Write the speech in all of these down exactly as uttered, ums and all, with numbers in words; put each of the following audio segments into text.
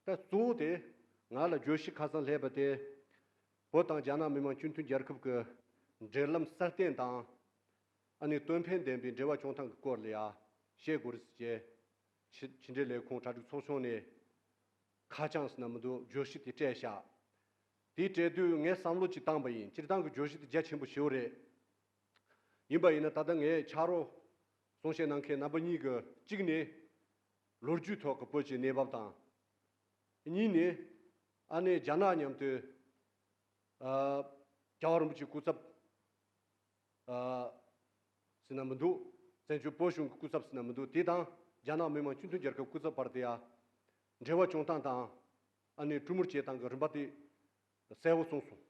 ད་གཙོ་བོ་དེ་ང་ལ་བརྗོད་གཞི་ཁ་སང་སླེབས་པ་དེ། བོད་དང་རྒྱ་ནག་མི་དམངས་སྤྱི་མཐུན་རྒྱལ་ཁབ་ཀྱི་འབྲེལ་ལམ་སྲ་བརྟན་དང་། ཨ་ནི་དོན་ཕན་ལྡན་པའི་འབྲེལ་བ་བྱུང་སྟངས་ཀྱི་སྐོར་ལ་ཡ་བཤད་དགོས་རེད་ཟེར་བྱས། ཕྱི་ཕྱི་འབྲེལ་ལས་ཁུངས་གྲ་སྒྲིག་ཚོགས་ཆུང་ནས་ཁ་བྱང་ཟེར་ན་མི་འདུག་བརྗོད་གཞི་དེ་སྤྲད་བཞག་དེ་སྤྲད་དུས་ངས་བསམ་བློ་ཅིག་བཏང་པ་ཡིན། སྤྱིར་བཏང་གི་བརྗོད་གཞི་དེ་རྒྱ་ཆེན་པོ་ཞེ་པོ་རེད། ཡིན་པ་ཡིན་ན་ད་ལྟ་ངས་ཕྱག་རོགས་གསུང་བཤད་གནང་མཁན་རྣམ་པ་གཉིས་ཀྱི་གཅིག་ནི་ལོ་རྒྱུས་ཐོག་གི་བོད་ཀྱི་གནས་བབ་དང་། གཉིས་ནི་ཨ་ནེ་རྒྱ་ནག་མཉམ་དུ་ཨ་རྒྱལ་བ་རིན་པོ་ཆེའི་སྐུ་ཚབ་ཨ་ཟེར་ན་མི་འདུག་བཙན་བྱོལ་བོད་གཞུང་གི་སྐུ་ཚབ་ཟེར་ན་མི་འདུག་དེ་དང་རྒྱ་ནག་མི་དམངས་སྤྱི་མཐུན་རྒྱལ་ཁབ་སྐུ་ཚབ་བར་དུ་ཡ་འབྲེལ་བ་བྱུང་སྟངས་དང་། ཨ་ནེ་གྲོས་མོལ་བྱེད་སྟངས་ཀྱི་རིམ་པ་དེ་གསལ་བོ་གསུངས་སོང་།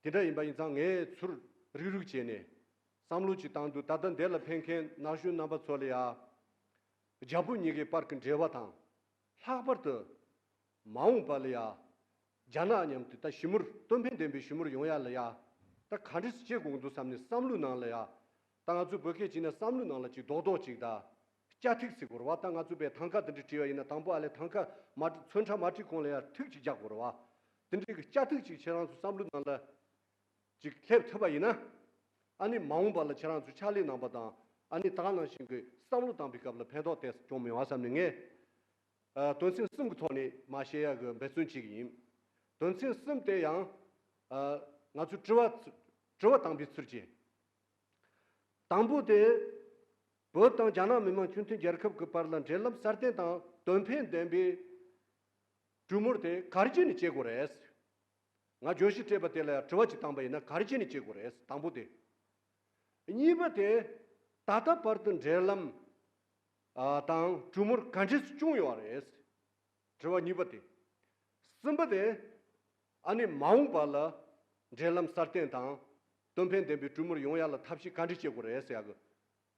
དེ་འདྲ་ཡིན་པ་ཡིན་ཙང་ངས་ཚུར་རིག་རིག་བྱས་ནས་བསམ་བློ་ཅིག་བཏང་དུས། ད་ལྟ་འདི་ལ་ཕེབས་མཁན་ན་གཞོན་རྣམ་པ་ཚོ་ལ་ཡ། རྒྱ་བོད་གཉིས་ཀའི་བར་གྱི་འབྲེལ་བ་དང་། ལྷག་པར་དུ་མ་འོངས་པ་ལ་ཡ། རྒྱ་ནག་མཉམ་དུ་ད་ཞི་མོལ་དོན་ཕན་ལྡན་པའི་ཞི་མོལ་ཡོང་ཡ་ལ་ཡ། ད་ག་འདྲས་སེ་བྱེད་དགོས་འདུག་བསམ་ནས་བསམ་བློའི་ནང་ལ་ཡ། ད་ང་ཚོའི་བོད་སྐད་བྱས་ན་བསམ་བློའི་ནང་ལ་ཅིག་རྡོག་རྡོག་ཅིག་ད། སྐྱ་ཐིག་ཟེར་དགོས་རེད་བ། ད་ང་ཚོ་པའི་ཐང་ཀ་དེ་འདྲ་བྲིས་པ་ཡིན་ན། དང་པོ་ཨ་ལས་ཐང་ཀ་མ་བྲིས། ཚོན་ཁྲ་མ་བྲིས་གོང་ལ་ཡ་ཐིག་ཅིག་རྒྱག་དགོས་རེད་བ། དེ་འདྲའི་གི་སྐྱ་ཐིག་ཅིག་ཁྱེད་རང་ཚོ་བསམ་བློའི་ནང་ལ་ཅིག་སླེབས་ཐུབ་པ་ཡིན་ན། ཨ་ནི་མ་འོངས་པ་ལ་ཁྱེད་རང་ཚོ་ཕྱག་ལས་གནང་པ་དང་། ཨ་ནི་ད་ག་ནང་བཞིན་གྱི་བསམ་བློ་བཏང་པའི་སྐབས་ལ་ཕན་ཐོགས་ཏོག་ཙམ་བྱུང་མི་ཡོང་བ་བསམ་ནས། ངས་ཨ་དོན་ཚན་གསུམ་གྱི་ཐོག་ནས་མར་བཤད་ཡག་གི་འབད་བརྩོན་བྱེད་ཀྱི་ཡིན། དོན་ཚན་གསུམ་དེ་ཡང་ཨ་ང་ཚོས་དྲི་བ་དྲི་བ་བཏང་པའི་ཚུལ་གྱིས། དང་པོ་དེ། བོད་དང་རྒྱ་ནག་མི་དམངས་སྤྱི་མཐུན་རྒྱལ་ཁབ་ཀྱི་བར་ལ་འབྲེལ་ལམ་སྲ་བརྟན་དང་དོན་ཕན་ལྡན་པའི་གྲོས་མོལ་དེ་ག་རེ་བྱས་ནས་བྱེད་དགོས་རེད། ང་བརྗོད་གཞི་སྤྲད་པ་དེ་ལ་ཡང་དྲི་བ་ཅིག་བཏང་པ་ཡིན་ན། ག་རེ་བྱས་ནས་བྱེད་དགོས་རེད། དང་པོ་དེ། གཉིས་པ་དེ། ད་ལྟ་བར་དུ་འབྲེལ་ལམ་ཨ་དང་གྲོས་མོལ་ག་འདྲས་བྱུང་ཡོད་རེད། དྲི་བ་གཉིས་པ་དེ། གསུམ་པ་དེ། ཨ་ནི་མ་འོངས་པ་ལ་འབྲེལ་ལམ་སྲ་བརྟན་དང་དོན་ཕན་ལྡན་པའི་གྲོས་མོལ་ཡོང་ཡ་ལ་ཐབས་ཤེས་ག་འདྲས་བྱེད་དགོས་རེད་ཟེར་ཡག་གི་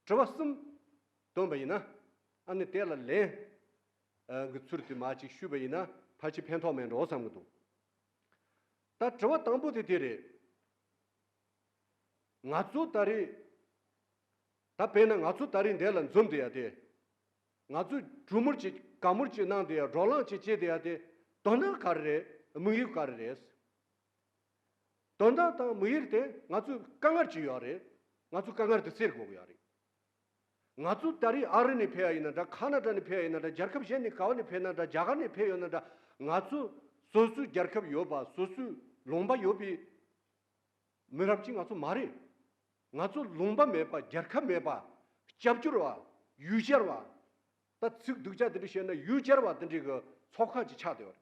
དྲི་བ་གསུམ་བཏོན་པ་ཡིན་ན། ཨ་ནི་དེ་ལ་ལན་ཨ་གི་ཚུལ་དུ་མར་ཅིག་ཞུས་པ་ཡིན་ན་ཕལ་ཆེར་ཕན་ཐོགས་མེད་འགྲོ་བསམ་གྱི་འདུག་ད་དྲི་བ་དང་པོ་དེ་དེ་རེད། ང་ཚོ་ད་རེས། ད་དཔེར་ན་ང་ཚོ་ད་རེས་འདི་ལ་འཛོམས་བསྡད་ཡ་དེ། ང་ཚོས་གྲོས་མོལ་ཅིག་བཀའ་མོལ་ཅིག་གནང་བསྡད་ཡ། བགྲོ་གླེང་ཅིག་བྱས་བསྡད་ཡ་དེ། དོན་དག་ག་རེ་རེད། དམིགས་ཡུལ་ག་རེ་རེད། དོན་དག་དང་དམིགས་ཡུལ་དེ་ང་ཚོས་དཀའ་ངལ་ཅིག་ཡོད་རེད། ང་ཚོས་དཀའ་ངལ་དེ་སེལ་དགོས་ཀྱི་ཡོད་རེད། ང་ཚོ་ད་རེས་ཨ་རི་ནས་ཕེབས་ཡ་ཡིན་ན་འདྲ། ཁ་ན་ཌ་ནས་ཕེབས་ཡ་ཡིན་ན་འདྲ། རྒྱལ་ཁབ་གཞན་ནས་ག་བ་ནས་ཕེབས་ན་འདྲ། རྒྱ་གར་ནས་ཕེབས་ཡོད་ན་འདྲ། ང་ཚོ་སོ་སོའི་རྒྱལ་ཁབ་ཡོད་པ། སོ་སོའི་ལུང་པ་ཡོད་པའི་མི་རབས་ཅིག་ང་ཚོ་མ་རེད། ང་ཚོ་ལུང་པ་མེད་པ། རྒྱལ་ཁབ་མེད་པ། སྐྱབས་བཅོལ་བ། ཡུལ་གྱར་བ། ད་ཚིག་སྡུག་ཅག་དེ་འདྲ་བཤད་ན་ཡུལ་གྱར་བ་དེ་འདྲའི་གི་ཚོགས་ཁག་ཅིག་ཆགས་བསྡད་ཡོད་རེད།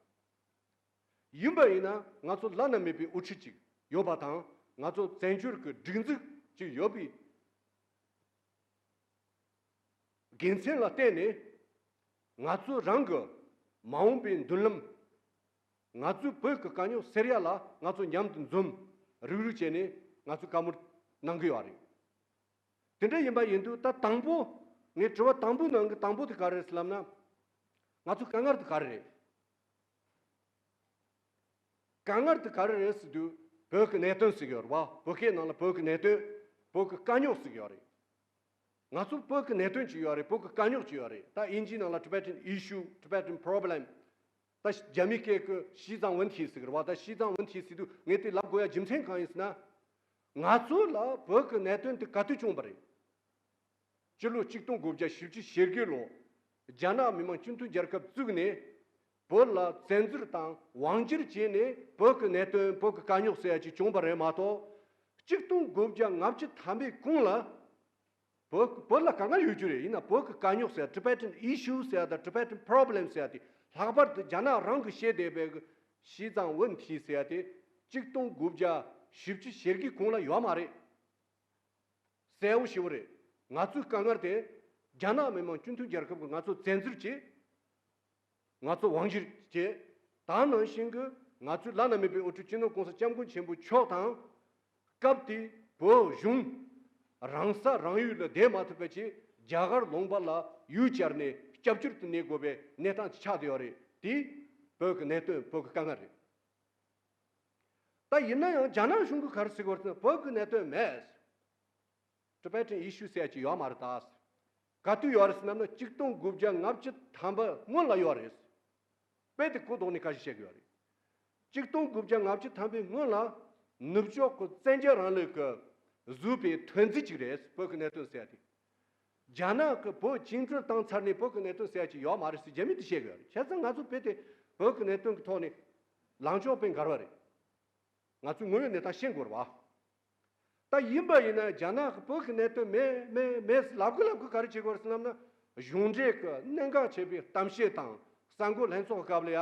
ཡིན་པ་ཡིན་ན་ང་ཚོ་བླ་ན་མེད་པའི་དབུ་ཁྲིད་ཅིག་ཡོད་པ་དང་། ང་ཚོ་བཙན་བྱོལ་གྱི་སྒྲིག་འཛུགས་ཅིག་ཡོད་པའི་དགེ་མཚན་ལ་བརྟེན་ནས། ང་ཚོ་རང་གི་མ་འོངས་པའི་མདུན་ལམ། ང་ཚོའི་བོད་ཀྱི་དཀའ་རྙོག་སེལ་ཡ་ལ་ང་ཚོ་མཉམ་དུ་འཛོམས། རུག་རུག་བྱས་ནས་ང་ཚོས་བཀའ་མོལ་གནང་གི་ཡོད་རེད། དེ་འདྲ་ཡིན་པ་ཡིན་དུས་ད་དང་པོ། ངའི་དྲི་བ་དང་པོའི་ནང་གི་དང་པོ་དེ་ག་རེ་རེད་ལབ་ན། ང་ཚོའི་དཀའ་ངལ་དེ་ག་རེ་རེད། དཀའ་ངལ་དེ་ག་རེ་རེད་ཟེར་དུས། བོད་ཀྱི་གནད་དོན་ཟེར་གྱི་ཡོད་རེད་བ། བོད་སྐད་ནང་ལ་བོད་ཀྱི་གནད་དོན། བོད་ཀྱི་དཀའ་རྙོག་ཟེར་གྱི་ཡོད་རེད། ང་ཚོ་བོད་ཀྱི་གནད་དོན་ཅིག་ཡོད་རེད། བོད་ཀྱི་དཀའ་རྙོག་ཅིག་ཡོད་རེད། ད་དབྱིན་ཇིའི་ནང་ལ་Tibetan issue, Tibetan problem། ད་རྒྱ་མིའི་སྐད་ཀྱི་西藏问题ཟེར་གྱི་རེད་བ། ད་西藏问题ཟེར་དུས་ངས་དེ་ལབ་དགོས་ཡ་རྒྱུ་མཚན་གང་ཡིན་ཟེར་ན། ང་ཚོ་ལ་བོད་ཀྱི་གནད་དོན་དེ་ག་དུས་བྱུང་བ་རེད། སྤྱི་ལོ་གཅིག་སྟོང་དགུ་བརྒྱ་བཞི་བཅུ་ཞེ་དགུ་ལོ། རྒྱ་ནག་མི་དམངས་སྤྱི་མཐུན་རྒྱལ་ཁབ་བཙུགས་ནས། བོད་ལ་བཙན་འཛུལ་དང་དབང་སྒྱུར་བྱས་ནས་བོད་ཀྱི་གནད་དོན། བོད་ཀྱི་དཀའ་རྙོག་ཟེར་ཡ་ཅིག་བྱུང་བ་རེད་མ་གཏོགས། གཅིག་སྟོང་དགུ་བརྒྱ་ལྔ་བཅུ་ཐམ་པའི་གོང་ལ་བོད་བོད་ལ་དཀའ་ངལ་ཡོད་རྒྱུ་རེད། ཡིན་ན་བོད་ཀྱི་དཀའ་རྙོག་ཟེར་ཡ། Tibetan issue ཟེར་ཡ་དང་Tibetan problem ཟེར་ཡ་དེ། ལྷག་པར་དུ་རྒྱ་ནག་རང་གིས་བཤད་བསྡད་པའི་གི་西藏问题ཟེར་ཡ་དེ། གཅིག་སྟོང་དགུ་བརྒྱ་བཞི་བཅུ་ཞེ་དགུའི་གོང་ལ་ཡོད་མ་རེད། གསལ་བོ་ཞེ་པོ་རེད། ང་ཚོའི་དཀའ་ངལ་དེ། རྒྱ་ནག་མི་དམངས་སྤྱི་མཐུན་རྒྱལ་ཁབ་ཀྱིས་ང་ཚོ་བཙན་འཛུལ་བྱས། ང་ཚོ་དབང་སྒྱུར་བྱས། ད་ནང་བཞིན་གྱི་ང་ཚོའི་བླ་ན་མེད་པའི་དབུ་ཁྲིད་སྤྱི་ནོར་༸གོང་ས་༸སྐྱབས་མགོན་ཆེན་པོ་མཆོག་དང་། སྐབས་དེའི་བོད་གཞུང་རང་ས་རང་ཡུལ་ལ་བསྡད་མ་ཐུབ་པ་བྱས། རྒྱ་གར་ལུང་པ་ལ་ཡུལ་གྱར་ནས་སྐྱབས་བཅོལ་དུ་གནས་དགོས་པའི་གནས་སྟངས་ཅིག་ཆགས་བསྡད་ཡོད་རེད། དེ་བོད་ཀྱི་གནད་དོན། བོད་ཀྱི་དཀའ་ངལ་རེད། ད་ཡིན་ན་ཡང་རྒྱ་ནག་གཞུང་གིས་ག་རེ་ཟེར་གྱི་ཡོད་རེད་ཟེར་ན། བོད་ཀྱི་གནད་དོན་མེད། Tibetan issue ཟེར་ཡ་ཅིག་ཡོད་མ་རེད་ད། ག་དུས་ཡོད་རེད་ཟེར་ན། གཅིག་སྟོང་དགུ་བརྒྱ་ལྔ་བཅུ་ཐམ་པ་སྔོན་ལ་ཡོད་རེད། དཔེ་དེ་གོ་ལྡོག་ནས་ཁ་ཤས་བཤད་གི་ཡོད་རེད། ཆིག་སྟོང་དགུ་བརྒྱ་ལྔ་བཅུ་ཐམ་པའི་སྔོན་ལ་ནུབ་ཕྱོགས་ཀྱི་བཙན་རྒྱལ་རིང་ལུགས་ཀྱིས་བཟོས་པའི་ཐོན་རྫས་ཅིག་རེད། བོད་ཀྱི་གནད་དོན་ཟེར་ཡ་དེ། རྒྱ་ནག་གིས་བོད་བཅིངས་འགྲོལ་བཏང་ཚར་ནས་བོད་ཀྱི་གནད་དོན་ཟེར་ཡ་ཅིག་ཡོད་མ་རེད་ཟེར་རྒྱ་མི་དེ་བཤད་གི་ཡོད་རེད། བྱས་ཙང་ང་ཚོ་དཔེ་དེ་བོད་ཀྱི་གནད་དོན་གྱི་ཐོག་ནས་ལངས་ཕྱོགས་དཔེ་འགལ་བ་རེད། ང་ཚོས་དངོས་ཡོད་གནས་སྟངས་ཤེས་དགོས་རེད་བ། ད་ཡིན་པ་ཡིན་ན་རྒྱ་ནག་གིས་བོད་ཀྱི་གནད་དོན་མེད་མེད་མེད་ལབ་གི་ལབ་གི་ག་རེ་བྱེད་དགོས་རེད་ཟེར་ལབ་ན། གཞུང་འབྲེལ་གྱི་གནད་འགག་ཆེ་བའི་གཏམ་བཤད་དང་གསར་འགོད་ལྷན་ཚོགས་སྐབས་ལ་ཡ།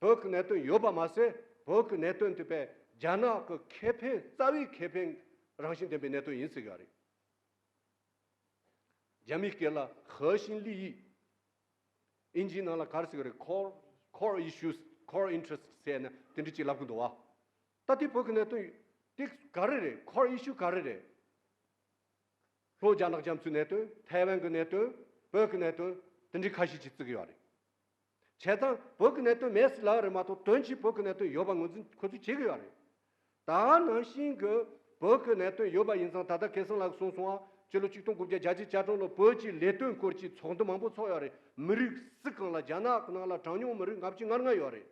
བོད་ཀྱི་གནད་དོན་ཡོད་པ་མ་ཟད། བོད་ཀྱི་གནད་དོན་དེ་དཔེ་རྒྱ་ནག་གི་ཁེ་ཕན། རྩ་བའི་ཁེ་ཕན་རང་བཞིན་ལྡན་པའི་གནད་དོན་ཡིན་ཟེར་གི་རེད། རྒྱ་མིའི་སྐད་ལ་ཧེ་ཤིན་ལི་ཡི། ཨིན་ཇིའི་ནང་ལ་ག་རེ་ཟེར་གི་རེད། core core issues, core interests ཟེར་ནས་དེ་འདྲ་ཅིག་ལབ་གི་འདུག་བ། ད་དེ་བོད་ཀྱི་གནད་དོན་དེ་ག་རེ་རེད། core issue ག་རེ་རེད། ལྷོ་རྒྱ་ནག་རྒྱ་མཚོའི་གནད་དོན། ཐའེ་ཝན་གྱི་གནད་དོན། བོད་ཀྱི་གནད་དོན། དེ་འདྲའི་ཁ་ཤས་ཅིག་བརྩི་གི་ཡོད་རེད། བྱས་ཙང་བོད་ཀྱི་གནད་དོན་མེད་ཟེར་ལབ་རེད་མ་གཏོགས། དོན་གྱིས་བོད་ཀྱི་གནད་དོན་ཡོད་པ་ངོས་འཛིན་ཁོ་ཚོས་བྱེད་ཀྱི་ཡོད་རེད། ད་ནང་བཞིན་གྱི་བོད་ཀྱི་གནད་དོན་ཡོད་པ་ཡིན་ཙང་། ད་ལྟ་སྐལ་བཟང་ལགས་གསུངས་སོང་བ། སྤྱི་ལོ་ཆིག་སྟོང་དགུ་བརྒྱ་བརྒྱད་ཅུ་གྱ་གྲངས་ལོ་བོད་ཀྱི་ལས་དོན་སྐོར་གྱི་ཚོགས་འདུ་མང་པོ་ཚོགས་ཡོད་རེད། མི་རིགས་སུ་གང་ལ། རྒྱ་ནག་གི་ནང་ལ་གྲངས་ཉུང་མི་རིགས་ལྔ་བཅུ་ང་ལྔ་ཡོད་རེད།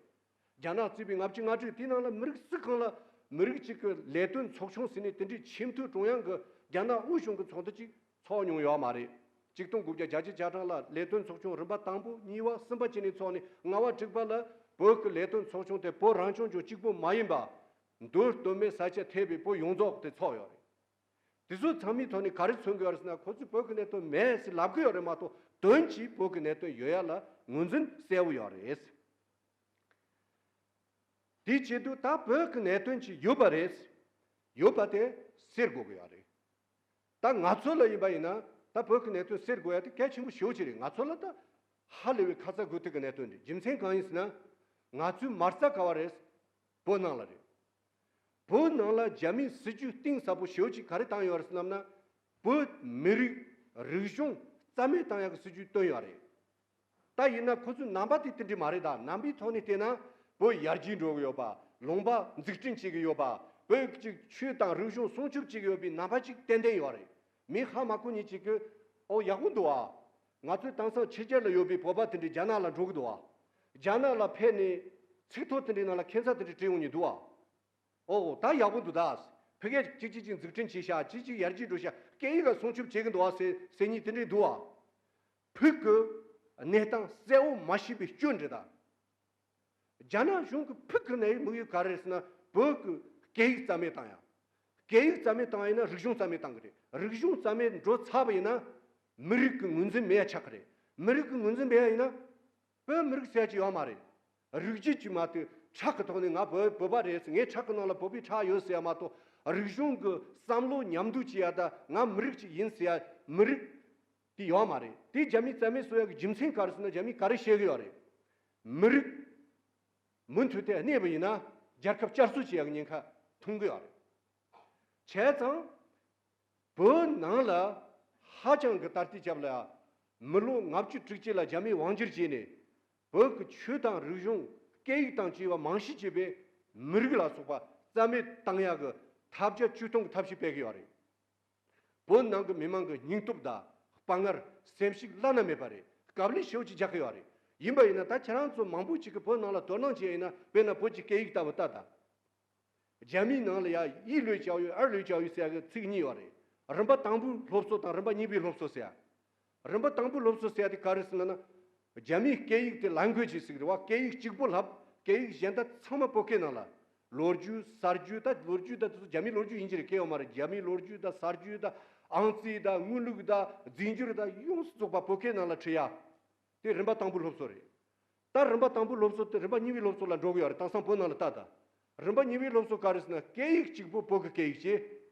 རྒྱ་ནག་གཙོས་པའི་ལྔ་བཅུ་ང་དྲུག་དེའི་ནང་ལ་མི་རིགས་སུ་གང་ལ་མི་རིགས་གཅིག་གི་ལས་དོན་ཚོགས་ཆུང་ཟེར་ནས། དེ་འདྲའི་ཆེས་མཐོའི་ཀྲུང་དབྱང་གི་རྒྱ་ནག་དབུས་གཞུང་གི་ཚོགས་འདུ་གཅིག་ཚོགས་མྱོང་ཡོད་མ་རེད། ཆིག་སྟོང་དགུ་བརྒྱ་བརྒྱད་ཅུ་གྱ་གྲངས་ལ་ལས་དོན་ཚོགས་ཆུང་རིམ་པ་དང་པོ་གཉིས་པ་གསུམ་པ་བྱས་ནས་ཚོགས་ནས། ལྔ་པ་དྲུག་པ་ལ་བོད་ཀྱི་ལས་དོན་ཚོགས་ཆུང་དེ་བོད་རང་སྐྱོང་ལྗོངས་གཅིག་པུ་མ་ཡིན་པ། མདོ་སྟོད་སྨད་ས་ཆ་ཐེ་བའི་བོད་ཡོངས་རྫོགས་དེ་ཚོགས་ཡོད་རེད། དེ་ཚོ་ཚང་མའི་ཐོག་ནས་ག་རེ་མཚོན་གྱི་ཡོད་རེད་ཟེར་ན། ཁོ་ཚོས་བོད་ཀྱི་གནད་དོན་མེད་ཟེར་ལབ་གི་ཡོད་རེད་མ་གཏོགས། དོན་གྱིས་བོད་ཀྱི་གནད་དོན་ཡོད་ཡ་ལ་ངོས་འཛིན་གསལ་བོ་ཡོད་རེད། དེའི་ཆེད་དུ་ད་བོད་ཀྱི་གནད་དོན་ཅིག་ཡོད་པ་རེད། ཡོད་པ་དེ་སེལ་དགོས་ཀྱི་ཡོད་རེད། ད་ང་ཚོ་ལ་ཡིན་པ་ཡིན་ན། ད་བོད་ཀྱི་གནད་དོན་སེལ་དགོས་ཡ་དེ་གལ་ཆེན་པོ་ཞེ་པོ་ཅིག་རེད། ང་ཚོ་ལ་ད་ཧ་ལས་པའི་ཁ་ཚ་དགོས་གཏུགས་ཀྱི་གནད་དོན་རེད། རྒྱུ་མཚན་གང་ཡིན་ཟེར་ན། ང་ཚོའི་མ་རྩ་ག་བ་རེད། བོད་ནང་ལ་རེད། བོད་ནང་ལ་རྒྱ་མིས་སྲིད་ཇུས་གཏིང་ཟབ་པོ་ཞེ་པོ་ཅིག་ག་རེ་བཏང་ཡོད་རེད་ཟེར་ལབ་ན། བོད་མི་རིགས། རིག་གཞུང་རྩ་མེད་བཏང་ཡག་གི་སྲིད་ཇུས་བཏོན་ཡོད་རེད། ད་ཡིན་ན་ཁོ་ཚོའི་རྣམ་པ་དེ་དེ་འདྲ་མ་རེད། ད་རྣམ་པའི་ཐོག་ནས་བལྟས་ན། བོད་ཡར་རྒྱས་འགྲོ་གི་ཡོད་པ། ལུང་པ་འཛུགས་སྐྲུན་བྱེད་ཀྱི་ཡོད་པ། བོད་ཀྱི་ཆོས་དང་རིག་གཞུང་སྲུང་སྐྱོབ་བྱེད་ཀྱི་ཡོད་པའི་རྣམ་པ་ཅིག་ཏན་ཏན་ཡོད་རེད། མི་ཧ་མ་གོ་མཁན་ཅིག་གིས། ཨོ། ཡག་པོ་འདུག་ཨ། ང་ཚོའི་དེང་སང་ཕྱི་རྒྱལ་ལ་ཡོད་པའི་བོད་པ་དེ་འདྲ་རྒྱ་ནག་ལ་འགྲོ་གི་འདུག་ཨ། རྒྱ་ནག་ལ་ཕེབས་ནས་ཚིག་ཐོ་དེ་འདྲའི་ནང་ལ་ཁྱད་མཚར་དེ་འདྲ་བྲིས་ཡོང་མཁན་འདུག་ཨ། ཨོ། ད་ཡག་པོ་འདུག་ད། ཕ་གིར་ཅིག་ཅིག་ཅིག་འཛུགས་སྐྲུན་བྱས་ཤག་ཅིག་ཅིག་ཡར་རྒྱས་འགྲོ་ཤག་སྐད་ཡིག་ལ་སྲུང་སྐྱོབ་བྱེད་ཀྱི་འདུག་ཨ་ཟེར་ཟེར་མཁན་དེ་འདྲ་འདུག་ཨ། བོད་ཀྱི་གནས་སྟངས་གསལ་བོ་མ་ཤེས་པའི་སྐྱོན་རེད་ད། རྒྱ་ནག་གཞུང་གིས་བོད་ཀྱི་གནད་ཡོད་དམིགས་ཡུལ་ག་རེ་རེད་ཟེར་ན། བོད་ཀྱི་སྐད་ཡིག་རྩ་མེད་བཏང་ཡ། སྐད་ཡིག་རྩ་མེད་བཏང་ཡ་ཡིན་ན་རིག་གཞུང་རྩ་མེད་བཏང་གི་རེད། རིག་གཞུང་རྩ་མེད་འགྲོ་ཚར་བ་ཡིན་ན། མི་རིགས་ཀྱི་ངོས་འཛིན་མེད་ཡ་ཆགས་ཀྱི་རེད། མི་རིགས་ཀྱི་ངོས་འཛིན་མེད་ཡ་ཡིན་ན། བོད་མི་རིགས་ཟེར་ཡ་ཅིག་ཡོད་མ་རེད། རིགས་རྒྱུད་ཀྱི་མ་གཏོགས། ཁྲག་གི་ཐོག་ནས་ང་བོད་བོད་པ་རེད་ཟེར། ངའི་ཁྲག་གི་ནང་ལ་བོད་པའི་ཁྲག་ཡོད་ཟེར་ཡ་མ་གཏོགས། རིག་གཞུང་གི་བསམ་བློ་མཉམ་འདུས་བྱེད་ཡ་དང་། ང་མི་རིགས་ཅིག་ཡིན་ཟེར་ཡ་མི་རིགས་དེ་ཡོད་མ་རེད། དེ་རྒྱ་མིས་རྩ་མེད་བཟོ་ཡག་གི་རྒྱུ་མཚན་ག་རེ་ཟེར་ན། རྒྱ་མིས་ག་རེ་བཤད་གི་ཡོད་རེད། མི་རིགས་མུ་མཐུད་དེ་གནས་པ་ཡིན་ན་རྒྱལ་ཁབ་བསྐྱར་གསོ་བྱེད་ཡག་གི་ཉེན་ཁ་མཐོང་གི་ཡོད་རེད། བྱས་ཙང་བོད་ནང་ལ་ཧ་ཅང་གི་ད་ལྟའི་སྐབས་ལ་མི་ལོ་ལྔ་བཅུ་དྲུག་ཅུ་ལ་རྒྱ་མིས་དབང་སྒྱུར་བྱས་ནས། བོད་ཀྱི་ཆོས་དང་རིག་གཞུང་། སྐད་ཡིག་དང་བཅས་པ་མང་ཤས་ཆེ་བའི་མི་རིགས་ལ་སོགས་པ་རྩ་མེད་བཏང་ཡག་གི་ཐབས་བརྒྱ་ཇུས་སྟོང་གི་ཐབས་ཤེས་སྤེལ་གི་ཡོད་རེད། བོད་ནང་གི་མི་མང་གི་སྙིང་སྟོབས་དང་དཔའ་ངར། སེམས་ཤུགས་བླ་ན་མེད་པ་རེད། དཀའ་ལས་ཞེ་པོ་ཅིག་རྒྱག་གི་ཡོད་རེད། ཡིན་པ་ཡིན་ན་ད་ཁྱེད་རང་ཚོ་མང་པོ་ཅིག་གིས་བོད་ནང་ལ་དོ་སྣང་བྱས་ཡིན་ན། དཔེར་ན་བོད་ཀྱི་སྐད་ཡིག་ལྟ་བུ་ལྟ་དང་། རྒྱ་མིའི་ནང་ལ་ཡ་一类教育、二类教育ཟེར་ཡ་གི་ཚིག་གཉིས་ཡོད་རེད། རིམ་པ་དང་པོའི་སློབ་གསོ་དང་རིམ་པ་གཉིས་པའི་སློབ་གསོ་ཟེར་ཡ། རིམ་པ་དང་པོའི་སློབ་གསོ་ཟེར་ཡ་དེ་ག་རེ་ཟེར་ན། རྒྱ་མིའི་སྐད་ཡིག་དེ་language ཟེར་གི་རེད་བ། སྐད་ཡིག་གཅིག་པོ་ལབ། སྐད་ཡིག་གཞན་དག་ཚང་མ་བོད་སྐད་ནང་ལ། ལོ་རྒྱུས། གསར་འགྱུར། ད་ལོ་རྒྱུས་ད་དེ་ཚོ་རྒྱ་མིའི་ལོ་རྒྱུས་ཡིན་གྱི་རེད། སྐད་ཡོད་མ་རེད། རྒྱ་མིའི་ལོ་རྒྱུས་ད། གསར་འགྱུར་ད། ཨང་རྩིས་ད། དངོས་ལུགས་ད། རྫས་འགྱུར་ད། ཡོངས་སུ་རྫོགས་པ་བོད་སྐད་ནང་ལ་ཁྲིད་ཡ། དེ་རིམ་པ་དང་པོའི་སློབ་གསོ་རེད། ད་རིམ་པ་དང་པོའི་སློབ་གསོ་དེ་རིམ་པ་གཉིས་པའི་སློབ་གསོ་ལ་འགྲོ་གི་ཡོད་རེད། དེང་སང་བོད་ནང་ལ་ལྟ་དང་། རིམ་པ་གཉིས་པའི་སློབ་གསོ་ག་རེ་ཟེར་ན། སྐད་ཡིག་གཅིག་པུ་བོད་ཀྱི་སྐད་ཡིག་བྱས།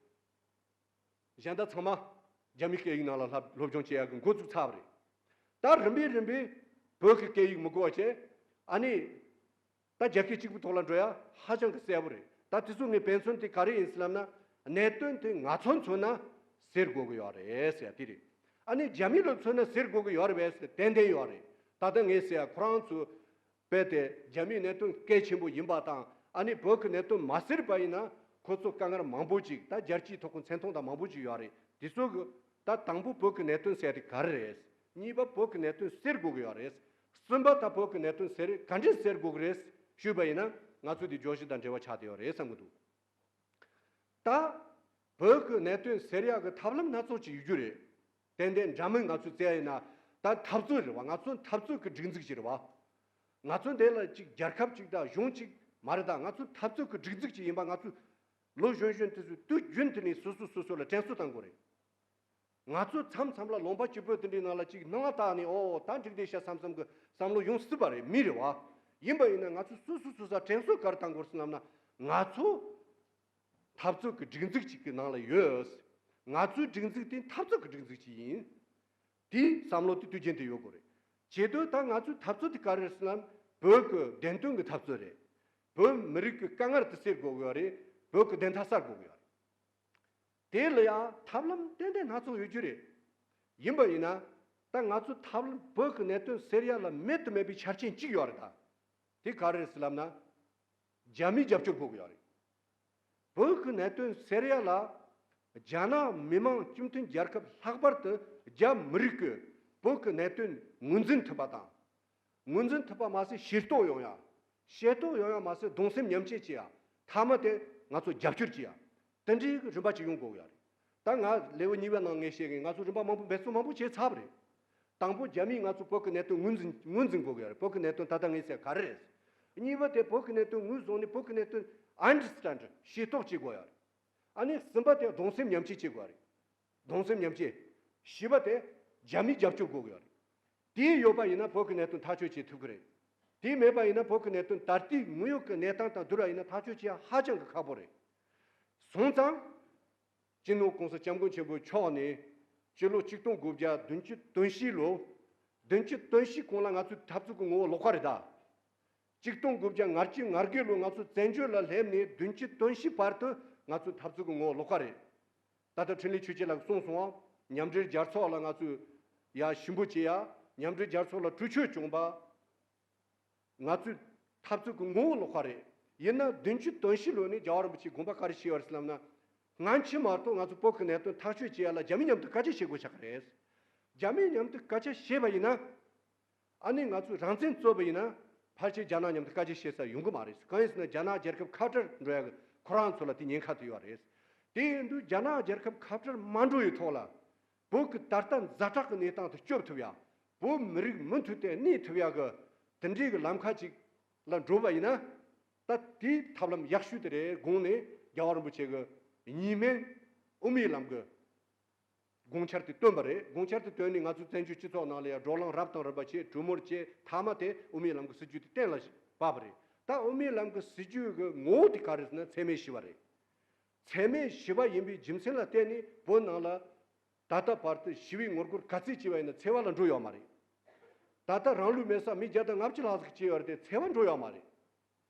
གཞན་དག་ཚང་མ་རྒྱ་མིའི་སྐད་ཡིག་ནང་ལ་སློབ་སློབ་སྦྱོང་བྱེད་ཡག་གི་འགོ་བཙུགས་ཚར་བ་རེད། ད་རིམ་པས་རིམ་པས་བོད་ཀྱི་སྐད་ཡིག་མི་དགོས་པ་བྱས། ཨ་ནི། ད་རྒྱ་སྐད་གཅིག་པུའི་ཐོག་ལ་འགྲོ་ཡ་ཧ་ཅང་གི་གསལ་པོ་རེད། ད་དེ་ཚོ་ངས་དཔེ་མཚོན་དེ་ག་རེ་ཡིན་ཟེར་ལབ་ན། གནད་དོན་དེ་ང་ཚོ་མཚོན་ན་སེལ་དགོས་ཀྱི་ཡོད་རེད་ཟེར་ཡ་དེ་རེད། ཨ་ནི་རྒྱ་མི་ལ་མཚོན་ན་སེལ་དགོས་ཀྱི་ཡོད་རེད་པས་ཟེར། ཏན་ཏན་ཡོད་རེད། ད་ལྟ་ངས་ཟེར་ཡ་ཁོ་རང་ཚོ་དཔེ་དེ་རྒྱ་མིའི་གནད་དོན་གལ་ཆེན་པོ་ཡིན་པ་དང་། ཨ་ནི་བོད་ཀྱི་གནད་དོན་མ་སེལ་བ་ཡིན་ན་ཁོ་ཚོ་དཀའ་ངལ་མང་པོ་ཅིག་ད་རྒྱལ་སྤྱིའི་ཐོག་གི་མཚན་མཐོང་དང་མང་པོ་ཅིག་ཡོད་རེད། དེ་ཚོ་གི་ད་དང་པོ་བོད་ཀྱི་གནད་དོན་ཟེར་ཡ་དེ་ག་རེ་རེད། གཉིས་པ་བོད་ཀྱི་གནད་དོན་སེལ་དགོས་ཀྱི་ཡོད་རེད། གསུམ་པ་ད་བོད་ཀྱི་གནད་དོན་སེལ་ག་འདྲས་སེལ་དགོས་ཀྱི་རེད་ཞུས་པ་ཡིན་ན། ང་ཚོ་འདི་བརྗོད་གཞི་དང་འབྲེལ་བ་ཆགས་བསྡད་ཡོད་རེད་བསམ་གྱི་འདུག་ད་བོད་ཀྱི་གནད་དོན་སེལ་ཡག་གི་ཐབས་ལམ་སྣ་ཚོགས་ཅིག་ཡོད་རྒྱུ་རེད། ཏན་ཏན་འདྲ་མིན་ང་ཚོས་བཙལ་ཡིན་ན། ད་འཐབ་རྩོད་རེད་བ། ང་ཚོ་འཐབ་རྩོད་ཀྱི་སྒྲིག་འཛུགས་ཅིག་རེད་བ། ང་ཚོ་འདི་ལ་ཅིག་རྒྱལ་ཁབ་ཅིག་དང་གཞུང་ཅིག་མ་རེད། ད་ང་ཚོ་འཐབ་རྩོད་ཀྱི་སྒྲིག་འཛུགས་ཅིག་ཡིན་པ། ང་ཚོས་ལོ་གཞོན་གཞོན་དུས་སུ་དུས་རྒྱུན་དུ་ནས་སོ་སོ་སོ་སོ་ལ་དྲན་གསོ་གཏང་དགོས་རེད། ང་ཚོ་མཚམས་མཚམས་ལ་ལུང་པ་སྐྱིད་པོ་དེ་འདྲའི་ནང་ལ་ཅིག་སྣང་བ་བཏགས་ནས། ཨོ་ད་འགྲིག་བསྡད་ཤག་བསམ་བསམ་གྱི་བསམ་བློ་ཡོང་སྲིད་པ་རེད། མི་རེད་བ། ཡིན་པ་ཡིན་ན་ང་ཚོ་སོ་སོ་སོ་སོ་དྲན་གསོ་ག་རེ་གཏང་དགོས་ཟེར་ལབ་ན། ང་ཚོ་འཐབ་རྩོད་ཀྱི་སྒྲིག་འཛུགས་ཅིག་གི་ནང་ལ་ཡོད། ང་ཚོའི་སྒྲིག་འཛུགས་དེ་འཐབ་རྩོད་ཀྱི་སྒྲིག་འཛུགས་ཅིག་ཡིན། དེའི་བསམ་བློ་དེ་དུས་རྒྱུན་དུ་ཡོད་དགོས་རེད། བྱེད་དུས་ད་ང་ཚོའི་འཐབ་རྩོད་དེ་ག་རེ་རེད་ཟེར་ན། བོད་ཀྱི་བདེན་དོན་གྱི་འཐབ་རྩོད་རེད། བོད་མི་རིགས་ཀྱི་དཀའ་ངལ་དེ་སེལ་དགོས་ཀྱི་ཡོད་རེད། བོད་ཀྱི་བདེན་མཐའ་གསལ་དགོས་ཀྱི་ཡོད་རེད། དེ་ལ་ཡང་ཐབས་ལམ་ཏན་ཏན་སྣ་ཚོགས་ཡོད་རྒྱུ་རེད། ཡིན་པ་ཡིན་ན། ད་ང་ཚོ་ཐབས་ལམ་བོད་ཀྱི་གནད་དོན་སེལ་ཡག་ལ་མེད་དུ་མེད་པའི་ཆ་རྐྱེན་གཅིག་ཡོད་རེད། ད་དེ་ག་རེ་རེད་ཟེར་ལབ་ན། རྒྱ་མིའི་རྒྱབ་སྐྱོར་དགོས་ཀྱི་ཡོད་རེད། བོད་ཀྱི་གནད་དོན་སེལ་ཡག་ལ་རྒྱ་ནག་མི་དམངས་སྤྱི་མཐུན་རྒྱལ་ཁབ། ལྷག་པར་དུ་རྒྱ་མི་རིགས་ཀྱིས་བོད་ཀྱི་གནད་དོན་ངོས་འཛིན་ཐུབ་པ་དང་། ངོས་འཛིན་ཐུབ་པ་མ་ཟད། ཤེས་རྟོགས་ཡོང་ཡ། ཤེས་རྟོགས་ཡོང་ཡ་མ་ཟད། གདུང་སེམས་མཉམ་སྐྱེད་བྱེད་ཡ། མཐའ་མ་དེ་ང་ཚོ་རྒྱབ་སྐྱོར་བྱེད་ཡ། དེ་འདྲའི་རིམ་པ་ཅིག་ཡོང་དགོས་ཡ་རེད། ད་ང་ལེའུ་གཉིས་པའི་ནང་ངས་བཤད་མཁན། ང་ཚོ་རིམ་པ་མང་པོ་འབད་བརྩོན་མང་པོ་བྱས་ཚར་བ་རེད། དང་པོ་རྒྱ་མིས་ང་ཚོ་བོད་ཀྱི་གནད་དོན་ངོས་འཛིན་ངོས་འཛིན་དགོས་ཀྱི་ཡ་རེད། བོད་ཀྱི་གནད་དོན་ད་ལྟ་ངས་ཟེར་ག་རེ་རེད། གཉིས་པ་དེ་བོད་ཀྱི་གནད་དོན་ངོས་བཟུང་ནས་བོད་ཀྱི་གནད་དོན་ཨན་ཌར་སི་ཊེན་ཌ། ཤེས་རྟོགས་བྱེད་དགོས་ཡ་རེད། ཨ་ནི་གསུམ་པ་དེ་གདུང་སེམས་མཉམ་སྐྱེད་བྱེད་དགོས་ཡ་རེད། གདུང་སེམས་མཉམ་སྐྱེད། བཞི་པ་དེ་རྒྱ་མིའི་རྒྱབ་སྐྱོར་དགོས་ཀྱི་ཡོད་རེད། དེ་ཡོད་པ་ཡིན་ན་བོད་ཀྱི་གནད་དོན་ཐག་གཅོད་བྱེད་ཐུབ་ཀྱི་རེད། དེ་མེད་པ་ཡིན་ན་བོད་ཀྱི་གནད་དོན་ད་ལྟའི་དངོས་ཡོད་ཀྱི་གནས་སྟངས་དང་བསྡུར་བ་ཡིན་ན་ཐག་གཅོད་བྱེད་ཡ་ཧ་ཅང་གི་ཁག་པོ་རེད། སོང་ཙང་། སྤྱི་ནོར་༸གོང་ས་༸སྐྱབས་མགོན་ཆེན་པོ་མཆོག་ནས་སྤྱི་ལོ་ཆིག་སྟོང་དགུ་བརྒྱ་བདུན་ཅུ་དོན་བཞི་ལོ། བདུན་ཅུ་དོན་བཞི་གོང་ལ་ང་ཚོའི་འཐབ་རྩོད་ཀྱི་ངོ་བོ་ལོགས་ཀ་རེད་ད། ཆིག་སྟོང་དགུ་བརྒྱ་ང་གཅིག་ང་དགུ་ལོ་ང་ཚོ་བཙན་བྱོལ་ལ་སླེབས་ནས་བདུན་ཅུ་དོན་བཞི་བར་དུ་ང་ཚོའི་འཐབ་རྩོད་ཀྱི་ངོ་བོ་ལོགས་ཀ་རེད། ད་ལྟ་འཕྲིན་ལས་ཆོས་སྐྱིད་ལགས་གསུངས་སོང་ང་། མཉམ་འབྲེལ་རྒྱལ་ཚོགས་ལ་ང་ཚོས་ཡ་ཞུ་འབོད་བྱེད་ཡ། མཉམ་འབྲེལ་རྒྱལ་ཚོགས་ལ་གྲོས་ཆོད་བྱུང་བ། ང་ཚོའི་འཐབ་རྩོད་ཀྱི་ངོ་བོ་ལོགས་ཀ་རེད། ཡིན་ན་བདུན་ཅུ་དོན་བཞི་ལོ་ནས་རྒྱལ་བ་རིན་པོ་ཆེས་དགོངས་པ་ག་རེ་བཞེས་པ་རེད་ཟེར་ལབ་ན། སྔ་ཕྱི་མ་གཏོགས་ང་ཚོ་བོད་ཀྱི་གནད་དོན་ཐག་གཅོད་བྱེད་ཡ་ལ་རྒྱ་མི་མཉམ་དུ་སྐད་ཆ་བཤད་དགོས་ཆགས་ཀྱི་རེད། རྒྱ་མི་མཉམ་དུ་སྐད་ཆ་བཤད་པ་ཡིན་ན། ཨ་ནི་ང་ཚོས་རང་བཙན་རྩོད་པ་ཡིན་ན། ཕལ་ཆེར་རྒྱ་ནག་མཉམ་དུ་སྐད་ཆ་བཤད་ས་ཡོང་གི་མ་རེད། གང་ཡིན་ཟེར་ན་རྒྱ་ནག་རྒྱལ་ཁབ་ཁ་བྲལ་འགྲོ་ཡ་གི་ཁོ་རང་ཚོ་ལ་དེ་ཉེན་ཁ་དེ་ཡོད་རེད། དེ་ཡིན་དུས་རྒྱ་ནག་རྒྱལ་ཁབ་ཁ་བྲལ་མ་འགྲོ་ཡི་ཐོག་ལ། བོད་ཀྱི་ད་ལྟ་ཛ་དྲག་གི་གནས་སྟངས་དེ་སྐྱོབ་ཐུབ་ཡ། བོད་མི་རིགས་མུ་མཐུད་དེ་གནས་ཐུབ་ཡ་གི་དེ་འདྲའི་གི་ལམ་ཁ་ཅིག་ལ་འགྲོ་བ་ཡིན་ན། ད་དེའི་ཐབས་ལམ་ཡག་ཤོས་དེ་རེད་དགོངས་ནས། རྒྱལ་བ་རིན་པོ་ཆེ་གི་གཉིས་སྨན་དབུ་མའི་ལམ་གི་དགོངས་འཆར་དེ་བཏོན་པ་རེད། དགོངས་འཆར་དེ་བཏོན་ནས་ང་ཚོའི་བཙན་བྱོལ་སྤྱི་ཚོགས་ནང་ལ་ཡང་བགྲོ་གླེང་རབ་དང་རིམ་པ་བྱས། གྲོས་མོལ་བྱས། མཐའ་མ་དེ་དབུ་མའི་ལམ་གྱི་སྲིད་བྱུས་དེ་གཏན་ལ་བབས་པ་རེད། ད་དབུ་མའི་ལམ་གྱི་སྲིད་བྱུས་ཀྱི་ངོ་བོ་དེ་ག་རེ་ཟེར་ན། འཚེ་མེད་ཞི་བ་རེད། འཚེ་མེད་ཞི་བ་ཡིན་པའི་རྒྱུ་མཚན་ལ་བརྟེན་ནས་བོད་ནང་ལ་ད་ལྟ་བར་དུ་ཞི་བའི་ངོ་རྒོལ་ག་ཚད་བྱས་པ་ཡིན་ན་འཚེ་བ་ལ་འགྲོ་ཡོད་མ་རེད། ད་ལྟ་རང་ལུས་མེར་སྲེག་མི་བརྒྱ་དང་ལྔ་བཅུ་ལྷག་ཙམ་བྱས་ཡོད་རེད་དེ། འཚེ་བ་འགྲོ་ཡོད་མ་རེད།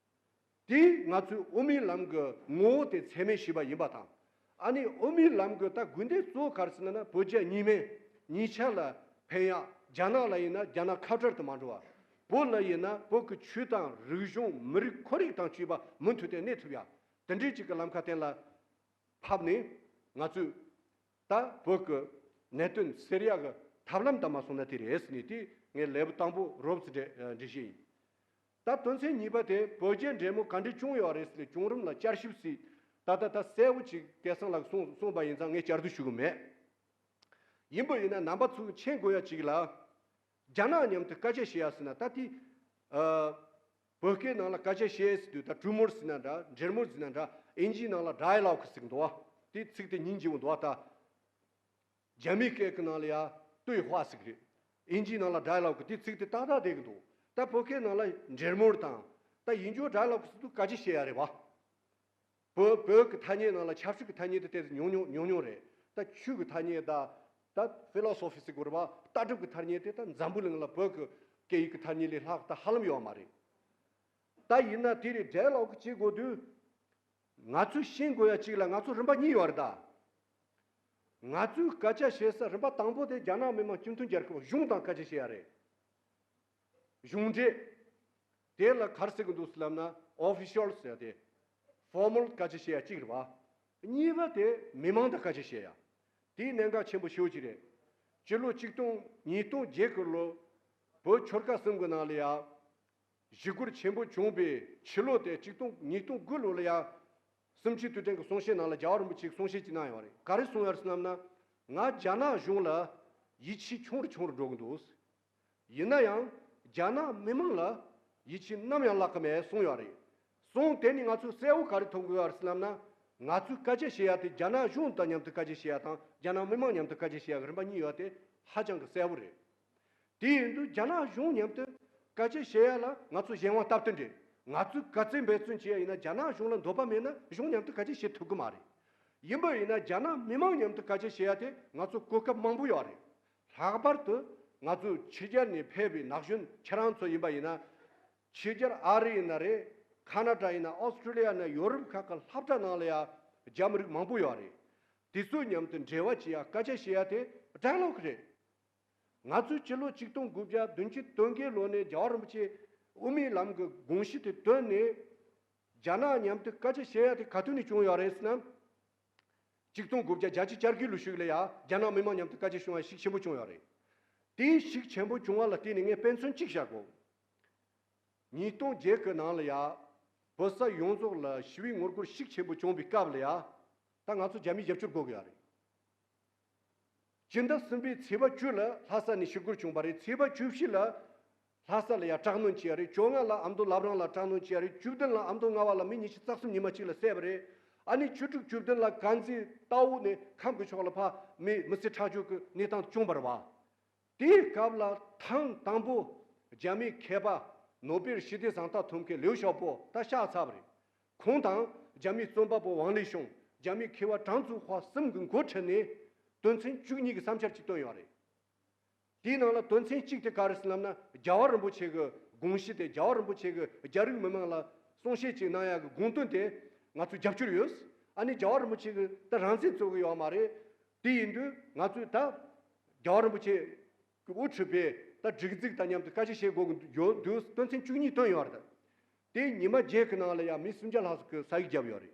དེས་ང་ཚོའི་དབུ་མའི་ལམ་གྱི་ངོ་བོ་དེ་འཚེ་མེད་ཞི་བ་ཡིན་པ་དང་། ཨ་ནི་དབུ་མའི་ལམ་གྱི་ད་དགོས་འདུན་གཙོ་བོ་ག་རེ་ཟེར་ན། བོད་རྒྱ་གཉིས་སྨན་གཉིས་ཆ་ལ་ཕན་ཡག་རྒྱ་ནག་ལ་ཡིན་ན་རྒྱ་ནག་ཁ་བྲལ་དུ་མ་འགྲོ་བ། བོད་ལ་ཡིན་ན་བོད་ཀྱི་ཆོས་དང་རིག་གཞུང་། མི་རིགས་ཁོར་ཡུག་དང་བཅས་པ་མུ་མཐུད་དེ་གནས་ཐུབ་ཡག་དེ་འདྲའི་ཅིག་གི་ལམ་ཁ་གཏན་ལ་ཕབ་ནས། ང་ཚོས་ད་བོད་ཀྱི་གནད་དོན་སེལ་ཡག་གི་ཐབས་ལམ་དང་མ་སོང་ན་དེ་རེད་ཟེར་ནས། དེ་ངས་ལེའུ་དང་པོ་རོབ་ཙམ་འགྲེལ་འགྲེལ་བཤད་ཡིན། ད་དོན་ཚན་གཉིས་པ་དེ་བོད་རྒྱའི་འབྲེལ་མོལ་ག་འདྲས་བྱུང་ཡོད་རེད་ཟེར་ནས་བྱུང་རིམ་ལ་བསྐྱར་ཞིབ་ཟེར། ད་ལྟ་ད་གསལ་བོ་ཅིག་སྐལ་བཟང་ལགས་གསུངས་གསུངས་པ་ཡིན་ཙང་ངས་བསྐྱར་ཟློས་ཞུ་གི་མེད། ཡིན་པ་ཡིན་ན་རྣམ་པ་ཚོས་མཁྱེན་དགོས་ཡ་ཅིག་ལ། རྒྱ་ནག་མཉམ་དུ་སྐད་ཆ་བཤད་ཡ་ཟེར་ན། ད་དེ་ཨ་བོད་སྐད་ནང་ལ་སྐད་ཆ་བཤད་ཟེར་དུས་ད་གྲོས་མོལ་ཟེར་ན་འདྲ། འབྲེལ་མོལ་ཟེར་ན་འདྲ། ཨིན་ཇིའི་ནང་ལ་ཌའི་ལོག་ཟེར་གི་འདུག་བ། དེ་ཚིག་དེ་སྙིང་རྗེ་བོ་འདུག་བ། ད་རྒྱ་མིའི་སྐད་ཀྱི་ནང་ལ་ཡ་ཏུའི་ཧྭ་ཟེར་གི་རེད། ཨིན་ཇིའི་ནང་ལ་ཌའི་ལོག་གི་དེ་ཚིག་དེ་ཏག་ཏག་བསྡད་གི་འདུག་ད་བོད་སྐད་ནང་ལ་འབྲེལ་མོལ་དང་། ད་ཡིན་རྒྱུ་ཌའི་ལོག་ཟེར་དུས་སྐད་ཆ་བཤད་ཡ་རེད་བ། བོད་བོད་ཀྱི་ཐ་སྙད་ནང་ལ་ཆབ་སྲིད་ཀྱི་ཐ་སྙད་དེ་ཏོག་ཙམ་ཉུང་ཉུང་ཉུང་ཉུང་རེད། ད་ཆོས་ཀྱི་ཐ་སྙད་དང་། ད་ཕི་ལོ་སོ་ཕི་ཟེར་དགོས་རེད་བ། ལྟ་གྲུབ་ཀྱི་ཐ་སྙད་དེ་ད་འཛམ་བུ་གླིང་ལ་བོད་ཀྱི་སྐད་ཡིག་གི་ཐ་སྙད་ལས་ལྷག་ད་ཧ་ལམ་ཡོད་མ་རེད། ད་ཡིན་ན་དེ་རེད། ཌའི་ལོག་བྱེད་དགོས་དུས་ང་ཚོས་ཤེས་དགོས་ཡ་གཅིག་ལ། ང་ཚོ་རིམ་པ་གཉིས་ཡོད་རེད་ད། ང་ཚོས་སྐད་ཆ་བཤད་ས་རིམ་པ་དང་པོ་དེ་རྒྱ་ནག་མི་དམངས་སྤྱི་མཐུན་རྒྱལ་ཁབ་གཞུང་དང་སྐད་ཆ་བཤད་ཡ་རེད། གཞུང་འབྲེལ། དེ་ལ་ག་རེ་ཟེར་གི་འདུག་ཟེར་ལབ་ན། ཨོ་ཕི་ཤལ་ཟེར་ཏེ། ཕོར་མལ་སྐད་ཆ་བཤད་ཡ་གཅིག་རེད་བ། གཉིས་པ་དེ་མི་མང་དང་སྐད་ཆ་བཤད་ཡ། དེའི་གནད་འགག་ཆེན་པོ་ཞེ་པོ་ཅིག་རེད། སྤྱི་ལོ་ཆིག་སྟོང་ཉིས་སྟོང་བརྒྱད་ཀྱི་ལོ། བོད་ཆོལ་ཁ་གསུམ་གྱི་ནང་ལ་ཡ། ཞི་རྒོལ་ཆེན་པོ་བྱུང་བའི་ཕྱི་ལོ་དེ་ཆིག་སྟོང་ཉིས་སྟོང་དགུ་ལོ་ལ་ཡ། གསུམ་བཅུའི་དུས་དྲན་གྱི་གསུང་བཤད་ནང་ལ་རྒྱལ་བ་རིན་པོ་ཆེས་གསུང་བཤད་ཅིག་གནང་ཡོད་རེད། ག་རེ་གསུངས་ཡོད་རེད་ཟེར་ལབ་ན། ང་རྒྱ་ནག་གཞུང་ལ་ཡིད་ཆེས་ཆུང་རུ་ཆུང་རུ་འགྲོ་གི་འདུག། ཡིན་ན་ཡང་རྒྱ་ནག་མི་མང་ལ་ཡིད་ཆེས་ནམ་ཡང་བརླག་གི་མེད་གསུངས་ཡོད་རེད། གསུངས་དེ་ནི་ང་ཚོས་གསལ་བོ་ག་རེ་མཐོང་གི་ཡོད་རེད་ཟེར་ལབ་ན། ང་ཚོས་སྐད་ཆ་བཤད་ཡ་དེ་རྒྱ་ནག་གཞུང་དང་མཉམ་དུ་སྐད་ཆ་བཤད་ཡ་དང་རྒྱ་ནག་མི་མང་མཉམ་དུ་སྐད་ཆ་བཤད་ཡ་གི་རིམ་པ་གཉིས་ཡོད་དེ་ཧ་ཅང་གི་གསལ་བོ་རེད། དེ་ཡིན་དུས་རྒྱ་ནག་གཞུང་མཉམ་དུ་སྐད་ཆ་བཤད་ཡ་ལ་ང་ཚོ་གཞན་དབང་སྟབས་བསྟུན་རེད། ང་ཚོས་ག་ཚོད་འབད་བརྩོན་བྱེད་ཡ་ཡིན་ན་རྒྱ་ནག་གཞུང་ལ་འདོད་པ་མེད་ན་གཞུང་མཉམ་དུ་སྐད་ཆ་བཤད་ཐུབ་གི་མ་རེད། ཡིན་པ་ཡིན་ན་རྒྱ་ནག་མི་མང་མཉམ་དུ་སྐད་ཆ་བཤད་ཡ་དེ་ང་ཚོ་གོ་སྐབས་མང་པོ་ཡོད་རེད། ལྷག་པར་དུ་ང་ཚོ་ཕྱི་རྒྱལ་ནས་ཕེབས་པའི་ན་གཞོན་ཁྱེད་རང་ཚོ་ཡིན་པ་ཡིན་ན། ཕྱི་རྒྱལ་ཨ་རི་ཡིན་ན་རེད། ཁ་ན་ཌ་ཡིན་ན་ཨོ་སི་ཀྲི་ལི་ཡ་ཡིན་ན་ཡོ་རོབ་ཁག་གི་སློབ་གྲྭ་ནང་ལ་ཡ་རྒྱ་མི་རིགས་མང་པོ་ཡོད་རེད། དེ་ཚོ་མཉམ་དུ་འབྲེལ་བ་བྱེད་ཡ་སྐད་ཆ་བཤད་ཡ་དེ་ཌའི་ལོག་རེད། ང་ཚོས་སྤྱི་ལོ་ཆིག་སྟོང་དགུ་བརྒྱ་བདུན་ཅུ་དོན་བརྒྱད་ལོ་ནས་རྒྱལ་བ་རིན་པོ་ཆེ་དབུ་མའི་ལམ་གྱི་དགོངས་གཞི་དེ་བཏོན་ནས། རྒྱ་ནག་མཉམ་དུ་སྐད་ཆ་བཤད་ཡ་དེ་ག་དུས་ནས་བྱུང་ཡོད་རེད་ཟེར་ན། ཆིག་སྟོང་དགུ་བརྒྱ་བརྒྱད་ཅུ་གྱ་དགུ་ལོ་ཞིག་ལ་ཡ་རྒྱ་ནག་མི་མང་མཉམ་དུ་སྐད་ཆ་བྱུང་བ་ཤུགས་ཆེན་པོ་བྱུང་ཡོད་རེད། དེའི་ཤུགས་ཆེན་པོ་བྱུང་བ་ལ་བརྟེན་ནས་ངས་དཔེ་མཚོན་གཅིག་བཞག་གོ། ཉིས་སྟོང་བརྒྱད་གི་ནང་ལ་ཡ། བོད་ས་ཡོངས་རྫོགས་ལ་ཞི་བའི་ངོ་རྒོལ་ཤུགས་ཆེན་པོ་བྱུང་བའི་སྐབས་ལ་ཡ། ད་ང་ཚོ་རྒྱ་མིའི་རྒྱབ་སྐྱོར་དགོས་ཀྱི་ཡོད་རེད། སྤྱི་ཟླ་གསུམ་པའི་ཚེས་པ་བཅུ་ལ་ལྷ་ས་ནས་ཞི་རྒོལ་བྱུང་བ་རེད། ཚེས་པ་བཅུ་བཞི་ལ་ལྷ་ས་ལ་ཡ་དྲག་གནོན་བྱས་རེད། བཅོ་ལྔ་ལ་ཨ་མདོ་བླ་བྲང་ལ་དྲག་གནོན་བྱས་རེད། བཅུ་བདུན་ལ་ཨ་མདོ་རྔ་བ་ལ་མི་ཉི་ཤུ་རྩ་གསུམ་ཉི་མ་གཅིག་ལ་བསད་པ་རེད། ཨ་ནི་བཅུ་དྲུག་བཅུ་བདུན་ལ་དཀར་མཛེས་རྟའུ་ནས་ཁམས་ཀྱི་ཕྱོགས་ལ་ཕར་མི་མི་གསོད་ཁྲག་སྦྱོར་གྱི་གནས་སྟངས་བྱུང་བ་རེད་བ། དེའི་སྐབས་ལ་ཐེངས་དང་པོ་རྒྱ་མིའི་མཁས་པ་ནོ་སྦེལ་ཞི་བདེ་གཟེངས་རྟགས་ཐོབ་མཁན་ལིའུ་ཞའོ་པོ་ད་གཤེགས་ཚར་བ་རེད། ཁོང་དང་རྒྱ་མིའི་རྩོམ་པ་པོ་ཝང་ལི་ཤུང་། རྒྱ་མིའི་མཁས་པ་ཀྲང་ཙུའུ་ཧྭ་གསུམ་གྱི་འགོ་ཁྲིད་ནས་དོན་ཚན་བཅུ་གཉིས་ཀྱི་བསམ་འཆར་ཅིག་བཏོན་ཡོད་རེད། དེའི་ནང་ལ་དོན་ཚན་གཅིག་དེ་ག་རེ་ཟེར་ལབ་ན། རྒྱལ་བ་རིན་པོ་ཆེ་གི་དགོངས་གཞི་དེ། རྒྱལ་བ་རིན་པོ་ཆེ་གི་རྒྱ་རིགས་མི་མང་ལ་གསུང་བཤད་ཅིག་གནང་ཡག་གི་དགོངས་དོན་དེ་ང་ཚོས་རྒྱབ་སྐྱོར་ཡོད། ཨ་ནི་རྒྱལ་བ་རིན་པོ་ཆེ་གི་ད་རང་བཙན་རྩོད་གི་ཡོད་མ་རེད། དེ་ཡིན་དུས་ང་ཚོས་ད་རྒྱལ་བ་རིན་པོ་ཆེ་གི་དབུ་ཁྲིད་པའི་ད་སྒྲིག་འཛུགས་དང་མཉམ་དུ་སྐད་ཆ་བཤད་དགོས་ཀྱི་ཡོད་འདུག། དོན་ཚན་བཅུ་གཉིས་བཏོན་ཡོད་རེད། དེ་ཉི་མ་བརྒྱད་ཀྱི་ནང་ལ་ཡང་མི་སུམ་བརྒྱ་ལྷག་ཙམ་གྱིས་ས་ཡིག་བརྒྱབ་ཡོད་རེད།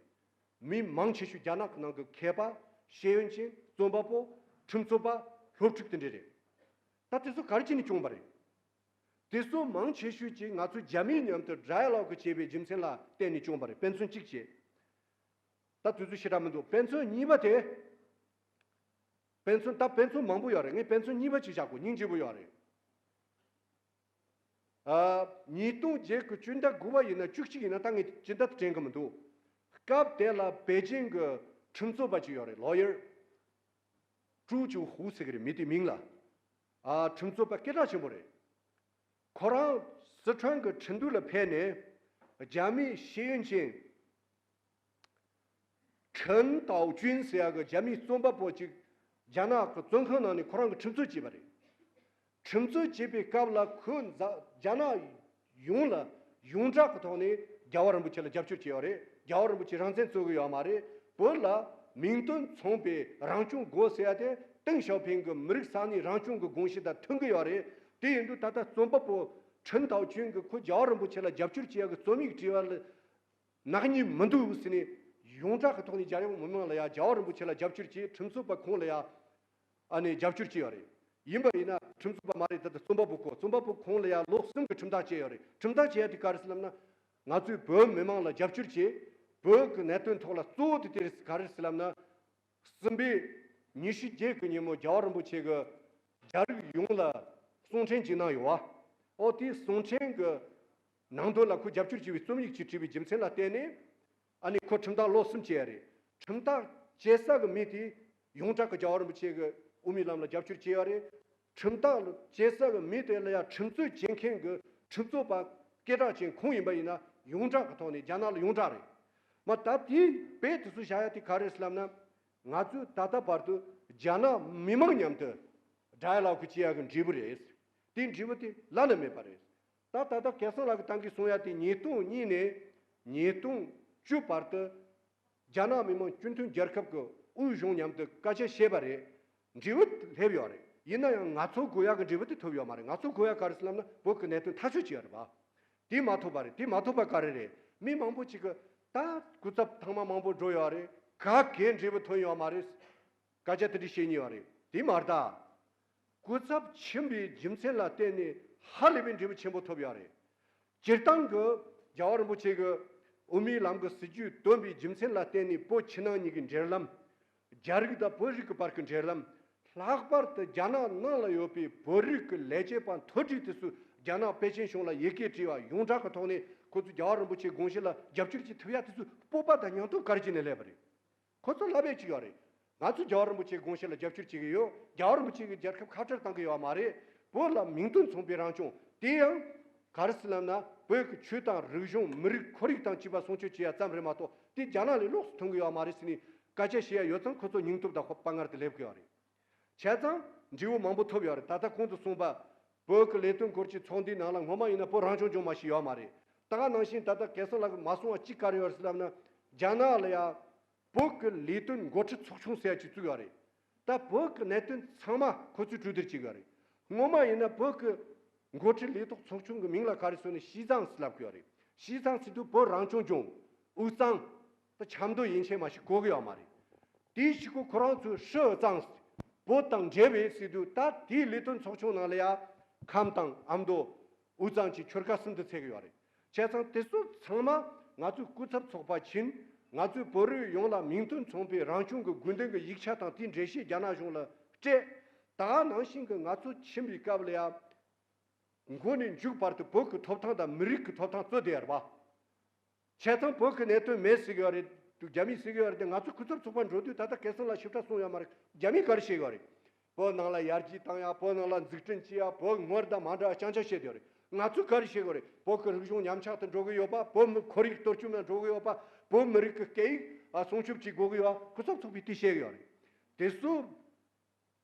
མི་མང་ཆེ་ཤོས་རྒྱ་ནག་གི་ནང་གི་མཁས་པ། ཤེས་ཡོན་ཅན། རྩོམ་པ་པོ། ཁྲིམས་རྩོད་པ། སློབ་ཕྲུག་དེ་འདྲ་རེད། ད་དེ་ཚོ་ག་རེ་བྱས་ནས་བྱུང་བ་རེད། དེ་ཚོ་མང་ཆེ་ཤོས་ཀྱིས་ང་ཚོ་རྒྱ་མིའི་མཉམ་དུ་ཌའི་ལོག་བྱས་པའི་རྒྱུ་མཚན་ལ་བརྟེན་ནས་བྱུང་བ་རེད། དཔེ་མཚོན་གཅིག་བྱས། ད་དུས་ཚོད་ཞེ་དྲག་མི་འདུག། དཔེ་མཚོན་གཉིས་པ་དེ། དཔེ་མཚོན་ད་དཔེ་མཚོན་མང་པོ་ཡོད་རེད། ངས་དཔེ་མཚོན་གཉིས་པ་ཅིག་བཞག་གོ། སྙིང་རྗེ་པོ་ཡོད་རེད། ཨ། ཉིས་སྟོང་བརྒྱད་ཀྱི་སྤྱི་ཟླ་དགུ་པ་ཡིན་ན་བཅུ་གཅིག་ཡིན་ན་ད་ངས་སྤྱི་ཟླ་དེ་དྲན་གི་མི་འདུག། སྐབས་དེ་ལ་པེ་ཅིང་གི་ཁྲིམས་རྩོད་པ་ཅིག་ཡོད་རེད། ལོ་ཡར། ཀྲུའུ་ཅུའུ་ཧུའུ་ཟེར་གི་རེད། མི་དེའི་མིང་ལ། ཨ། ཁྲིམས་རྩོད་པ་སྐད་གྲགས་ཆེན་པོ་རེད། ཁོ་རང་སི་ཁྲོན་གྱི་ཁྲིན་ཏུའུ་ལ་ཕེབས་ནས་རྒྱ་མིའི་ཤེས་ཡོན་ཅན་ཁྲིན་ཏའོ་ཅུན་ཟེར་ཡག་གི་རྒྱ་མིའི་རྩོམ་པ་པོ་ཅིག་རྒྱ་ནག་གི་བཙོན་ཁང་ནང་ནས་ཁོ་རང་གིས་ཁྲིམས་རྩོད་བྱས་པ་རེད། ཁྲིམས་རྩོད་བྱས་པའི་སྐབས་ལ་ཁོས་རྒྱ་ནག་ཡོངས་ལ་ཡོངས་གྲགས་ཀྱི་ཐོག་ནས་རྒྱལ་བ་རིན་པོ་ཆེ་ལ་རྒྱབ་སྐྱོར་བྱས་ཡོད་རེད། རྒྱལ་བ་རིན་པོ་ཆེ་རང་བཙན་རྩོད་གི་ཡོད་མ་རེད། བོད་ལ་མིང་དོན་མཚུངས་པའི་རང་སྐྱོང་དགོས་ཟེར་ཡ་དེ་ཏེང་ཞའོ་ཕིང་གི་མི་རིགས་ས་གནས་རང་སྐྱོང་གི་དགོངས་གཞི་དང་མཐུན་གི་ཡོད་རེད། དེ་ཡིན་དུས་ད་ལྟ་རྩོམ་པ་པོ་ཁྲིན་ཏའོ་ཅུན་གྱིས་ཁོ་རྒྱལ་བ་རིན་པོ་ཆེ་ལ་རྒྱབ་སྐྱོར་བྱེད་ཡ་གི་རྩོམ་ཡིག་བྲིས་པ་ལ་ནག་ཉེས་མི་འདུག་ཟེར་ནས་ཡོངས་གྲགས་ཀྱི་ཐོག་ནས་རྒྱལ་ཡོངས་མི་མང་ལ་ཡ་རྒྱལ་བ་རིན་པོ་ཆེ་ལ་རྒྱབ་སྐྱོར་བྱས། ཁྲིམས་རྩོད་པ་ཁོང་ལ་ཡ། ཨ་ནི་རྒྱབ་སྐྱོར་བྱས་ཡོད་རེད། ཡིན་པ་ཡིན་ན་ཁྲིམས་རྩོད་པ་མ་རེད། ད་ལྟ་རྩོམ་པ་པོ་ཁོ། རྩོམ་པ་པོ་ཁོང་ལ་ཡང་ལོ་གསུམ་གྱི་ཁྲིམས་ཐག་བཅད་ཡོད་རེད། ཁྲིམས་ཐག་བཅད་ཡ་དེ་ག་རེ་ཟེར་ལབ་ན། ང་ཚོས་བོད་མི་མང་ལ་རྒྱབ་སྐྱོར་བྱས། བོད་ཀྱི་གནད་དོན་ཐོག་ལ་གཙོ་བོ་དེ་དེ་རེད། ག་རེ་ཟེར་ལབ་ན། གསུམ་པའི་ཉི་ཤུ་བརྒྱད་ཀྱི་ཉིན་མོ་རྒྱལ་བ་རིན་པོ་ཆེ་གིས་རྒྱ་རིགས་ཡོངས་ལ་གསུང་འཕྲིན་ཅིག་གནང་ཡོད་པ། ཨོ་དེའི་གསུང་འཕྲིན་གྱི་ནང་དོན་ལ་ཁོས་རྒྱབ་སྐྱོར་བྱས་པའི་རྩོམ་ཡིག་ཅིག་བྲིས་པའི་རྒྱུ་མཚན་ལ་བརྟེན་ནས། ཨ་ནི་ཁོ་ཁྲིམས་ཐག་ལོ་གསུམ་བཅད་ཡ་རེད། ཁྲིམས་ཐག་བཅད་ས་གི་མི་དེ་ཡོངས་གྲགས་ཀྱི་རྒྱལ་བ་རིན་པོ་ཆེ་གི་དབུ་མའི་ལམ་ལ་རྒྱབ་སྐྱོར་བྱས་ཡ་རེད། ཁྲིམས་ཐག་བཅད་ས་གི་མི་དེ་ལ་ཡང་ཁྲིམས་རྩོད་བྱེད་མཁན་གྱི་ཁྲིམས་རྩོད་པ་སྐད་གྲགས་ཅན་ཁོང་ཡིན་པ་ཡིན་ན་ཡོངས་གྲགས་ཀྱི་ཐོག་ནས་རྒྱ་ནག་ལ་ཡོངས་གྲགས་རེད། མ་ད་དེའི་དཔེ་དེ་ཚོ་བཞག་ཡ་དེ་ག་རེ་ཟེར་ལབ་ན། ང་ཚོས་ད་ལྟ་བར་དུ་རྒྱ་ནག་མི་མང་མཉམ་དུ་ཌའི་ལོག་བྱེད་ཡ་གི་འབྲས་བུ་རེད། དེའི་འབྲས་བུ་དེ་བླ་ན་མེད་པ་རེད། ད་ད་ལྟ་སྐལ་བཟང་ལགས་ཀྱིས་ད་གིན་གསུང་ཡ་དེ་ཉིས་སྟོང་གཉིས་ནས་ཉིས་སྟོང་བཅུ་བར་དུ་རྒྱ་ནག་མི་དམངས་སྤྱི་མཐུན་རྒྱལ་ཁབ་ཀྱི་དབུས་གཞུང་མཉམ་དུ་སྐད་ཆ་བཤད་པ་རེད། འབྲས་བུ་སླེབས་ཡོད་རེད། ཡིན་ན་ཡང་ང་ཚོ་དགོས་ཡ་གི་འབྲས་བུ་དེ་ཐོབ་ཡོད་མ་རེད། ང་ཚོ་དགོས་ཡ་ག་རེ་ཟེར་ལབ་ན་བོད་ཀྱི་གནད་དོན་ཐག་གཅོད་བྱེད་ཡ་རེད་པ། དེ་མ་ཐོབ་པ་རེད། དེ་མ་ཐོབ་པ་ག་རེ་རེད། མི་མང་པོ་ཅིག་གིས་ད་སྐུ་ཚབ་ཐེངས་མ་མང་པོ་འགྲོ་ཡོད་རེད། ག་གེ་འབྲས་བུ་ཐོན་ཡོད་མ་རེད། སྐད་ཆ་དེ་འདྲ་བཤད་ཉེན་ཡོད་རེད། དེ་མ་རེད་ད། སྐུ་ཚབ་ཕྱིན་པའི་རྒྱུ་མཚན་ལ་བརྟེན་ནས་ ཧ་ལས་པའི་འབྲས་བུ་ཆེན་པོ་ཐོབ་ཡོད་རེད། སྤྱིར་བཏང་གི་རྒྱལ་བ་རིན་པོ་ཆེ་གི་དབུ་མའི་ལམ་གྱི་སྲིད་བྱུས་བཏོན་པའི་རྒྱུ་མཚན་ལ་བརྟེན་ནས་བོད་ཕྱི་ནང་གཉིས་ཀྱི་འབྲེལ་ལམ། རྒྱ་རིགས་དང་བོད་རིགས་ཀྱི་བར་གྱི་འབྲེལ་ལམ། ལྷག་པར་དུ་རྒྱ་ནག་ནང་ལ་ཡོད་པའི་བོད་རིགས་ཀྱི་ལས་བྱེད་པ་མཐོ་གྲས་དེ་ཚོས་རྒྱ་ནག་པེ་ཅིན་གཞུང་ལ་ཡི་གེ་བྲིས་པ་ཡོངས་གྲགས་ཀྱི་ཐོག་ནས་ཁོ་ཚོས་རྒྱལ་བ་རིན་པོ་ཆེའི་དགོངས་གཞི་ལ་རྒྱབ་སྐྱོར་བྱེད་ཐུབ་ཡ་དེ་ཚོའི་སྤོབས་པ་དང་སྙིང་སྟོབས་ག་རེ་བྱས་ནས་སླེབས་པ་རེད། ཁོ་ཚོ་ལབ་ཡས་ཅིག་ཡོད་རེད། ང་ཚོ་རྒྱལ་བ་རིན་པོ་ཆེའི་དགོངས་གཞི་ལ་རྒྱབ་སྐྱོར་བྱེད་ཀྱི་ཡོད། རྒྱལ་བ་རིན་པོ་ཆེ་གིས་རྒྱལ་ཁབ་ཁ་བྲལ་བཏང་གི་ཡོད་མ་རེད། བོད་ལ་མིང་དོན་མཚུངས་པའི་རང་སྐྱོང་དེ་ཡང་ག་རེ་ཟེར་ལབ་ན། བོད་ཀྱི་ཆོས་དང་རིག་གཞུང་། མི་རིགས་ཁོར་ཡུག་དང་བཅས་པ་སྲུང་སྐྱོབ་བྱེད་ཡ་ཙམ་རེད་མ་གཏོགས། དེ་རྒྱ་ནག་ལས་ལོགས་སུ་ཐོན་གི་ཡོད་མ་རེད་ཟེར་ནས་སྐད་ཆ་བཤད་ཡ་ཡོད་ཙང་། ཁོ་ཚོ་སྙིང་སྟོབས་དང་དཔའ་ངར་དེ་སླེབས་གི་ཡོད་རེད། བྱས་ཙང་འབྲས་བུ་མང་པོ་ཐོབ་ཡོད་རེད། ད་ལྟ་གོང་དུ་གསུངས་པ། བོད་ཀྱི་ལས་དོན་སྐོར་གྱི་ཚོགས་འདུའི་ནང་ལ་སྔོན་མ་ཡིན་ན་བོད་རང་སྐྱོང་ལྗོངས་མ་ཞིག་ཡོད་མ་རེད། ད་ག་ནང་བཞིན་ད་ལྟ་སྐལ་བཟང་ལགས་ཀྱིས་མ་གསུངས་པ་གཅིག་ག་རེ་ཡོད་ཟེར་ལབ་ན། རྒྱ་ནག་ལ་ཡ་བོད་ཀྱི་ལས་དོན་འགོ་ཁྲིད་ཚོགས་ཆུང་ཟེར་ཡ་ཅིག་བཙུགས་ཡོད་རེད། ད་བོད་ཀྱི་གནད་དོན་ཚང་མ་ཁོ་ཚོས་གྲོས་བསྡུར་བྱེད་གི་ཡོད་རེད། སྔོན་མ་ཡིན་ན་བོད་ཀྱི་འགོ་ཁྲིད་ལས་ཐོག་ཚོགས་ཆུང་གི་མིང་ལ་ག་རེ་ཟེར་ནས་ཞི་ཙང་ཟེར་ལབ་གི་ཡོད་རེད། ཞི་ཙང་ཟེར་དུས་བོད་རང་སྐྱོང་ལྗོངས། དབུས་གཙང་། ད་ཆབ་མདོ་ཡན་ཆད་མ་ཞིག་གོ་གི་ཡོད་མ་རེད། དེའི་གཞུག་གུ་ཁོ་རང་ཚོས་ཧྲི་ཙང་། བོད་དང་འབྲེལ་བའི་ཟེར་དུས། ད་དེའི་ལས་དོན་ཚོགས་ཆུང་ནང་ལ་ཡ་ཁམས་དང་ཨ་མདོ། དབུས་གཙང་གི་ཆོལ་ཁ་གསུམ་དུ་ཚུད་གི་ཡོད་རེད། བྱས་ཙང་དེ་ཚོ་ཚང་མ་ང་ཚོའི་སྐུ་ཚབ་ཚོགས་པ་ཕྱིན། ང་ཚོས་བོད་རིགས་ཡོངས་ལ་མིང་དོན་མཚུངས་པའི་རང་སྐྱོང་གི་དགོས་འདུན་གྱི་ཡིག་ཆ་དང་དེའི་འགྲེལ་བཤད་རྒྱ་ནག་གཞུང་ལ་སྤྲད། ད་ནང་བཞིན་གྱི་ང་ཚོ་ཕྱིན་པའི་སྐབས་ལ་ཡ། མགོ་ནས་མཇུག་བར་དུ་བོད་ཀྱི་ཐོབ་ཐང་དང་མི་རིགས་ཀྱི་ཐོབ་ཐང་རྩོད་བསྡད་ཡོད་རེད་པ། བྱས་ཙང་བོད་ཀྱི་གནད་དོན་མེད་ཟེར་གྱི་ཡོད་རེད། རྒྱ་མིས་ཟེར་གྱི་ཡོད་རེད་དེ། ང་ཚོ་སྐུ་ཚབ་ཚོགས་པ་འགྲོ་དུས་ད་ལྟ་སྐལ་བཟང་ལགས་ཞིབ་ཕྲ་གསུངས་ཡོད་མ་རེད། རྒྱ་མིས་ག་རེ་བཤད་ཀྱི་ཡོད་རེད། བོད་ནང་ལ་ཡར་རྒྱས་བཏང་ཡ། བོད་ནང་ལ་འཛུགས་སྐྲུན་བྱེད་ཡ། བོད་སྔར་དང་མ་འདྲ་བ་རྐྱང་རྐྱང་བཤད་ཡོད་རེད། ང་ཚོས་ག་རེ་བཤད་ཀྱི་ཡོད་རེད། བོད་ཀྱི་རིག་གཞུང་ཉམས་ཆག་ཏུ་འགྲོ་གི་ཡོད་པ། བོད་མི་ཁོར་ཡུག་གཏོར་བཅོམ་ནང་འགྲོ་གི་ཡོད་པ། བོད་མི་རིགས་ཀྱི་སྐད་ཡིག་ཨ་སྲུང་སྐྱོབ་བྱེད་དགོས་ཀྱི་ཡོད་པ། སྐུ་ཚབ་ཚོགས་པས་དེ་བཤད་ཀྱི་ཡོད་རེད། དེ་ཚོ།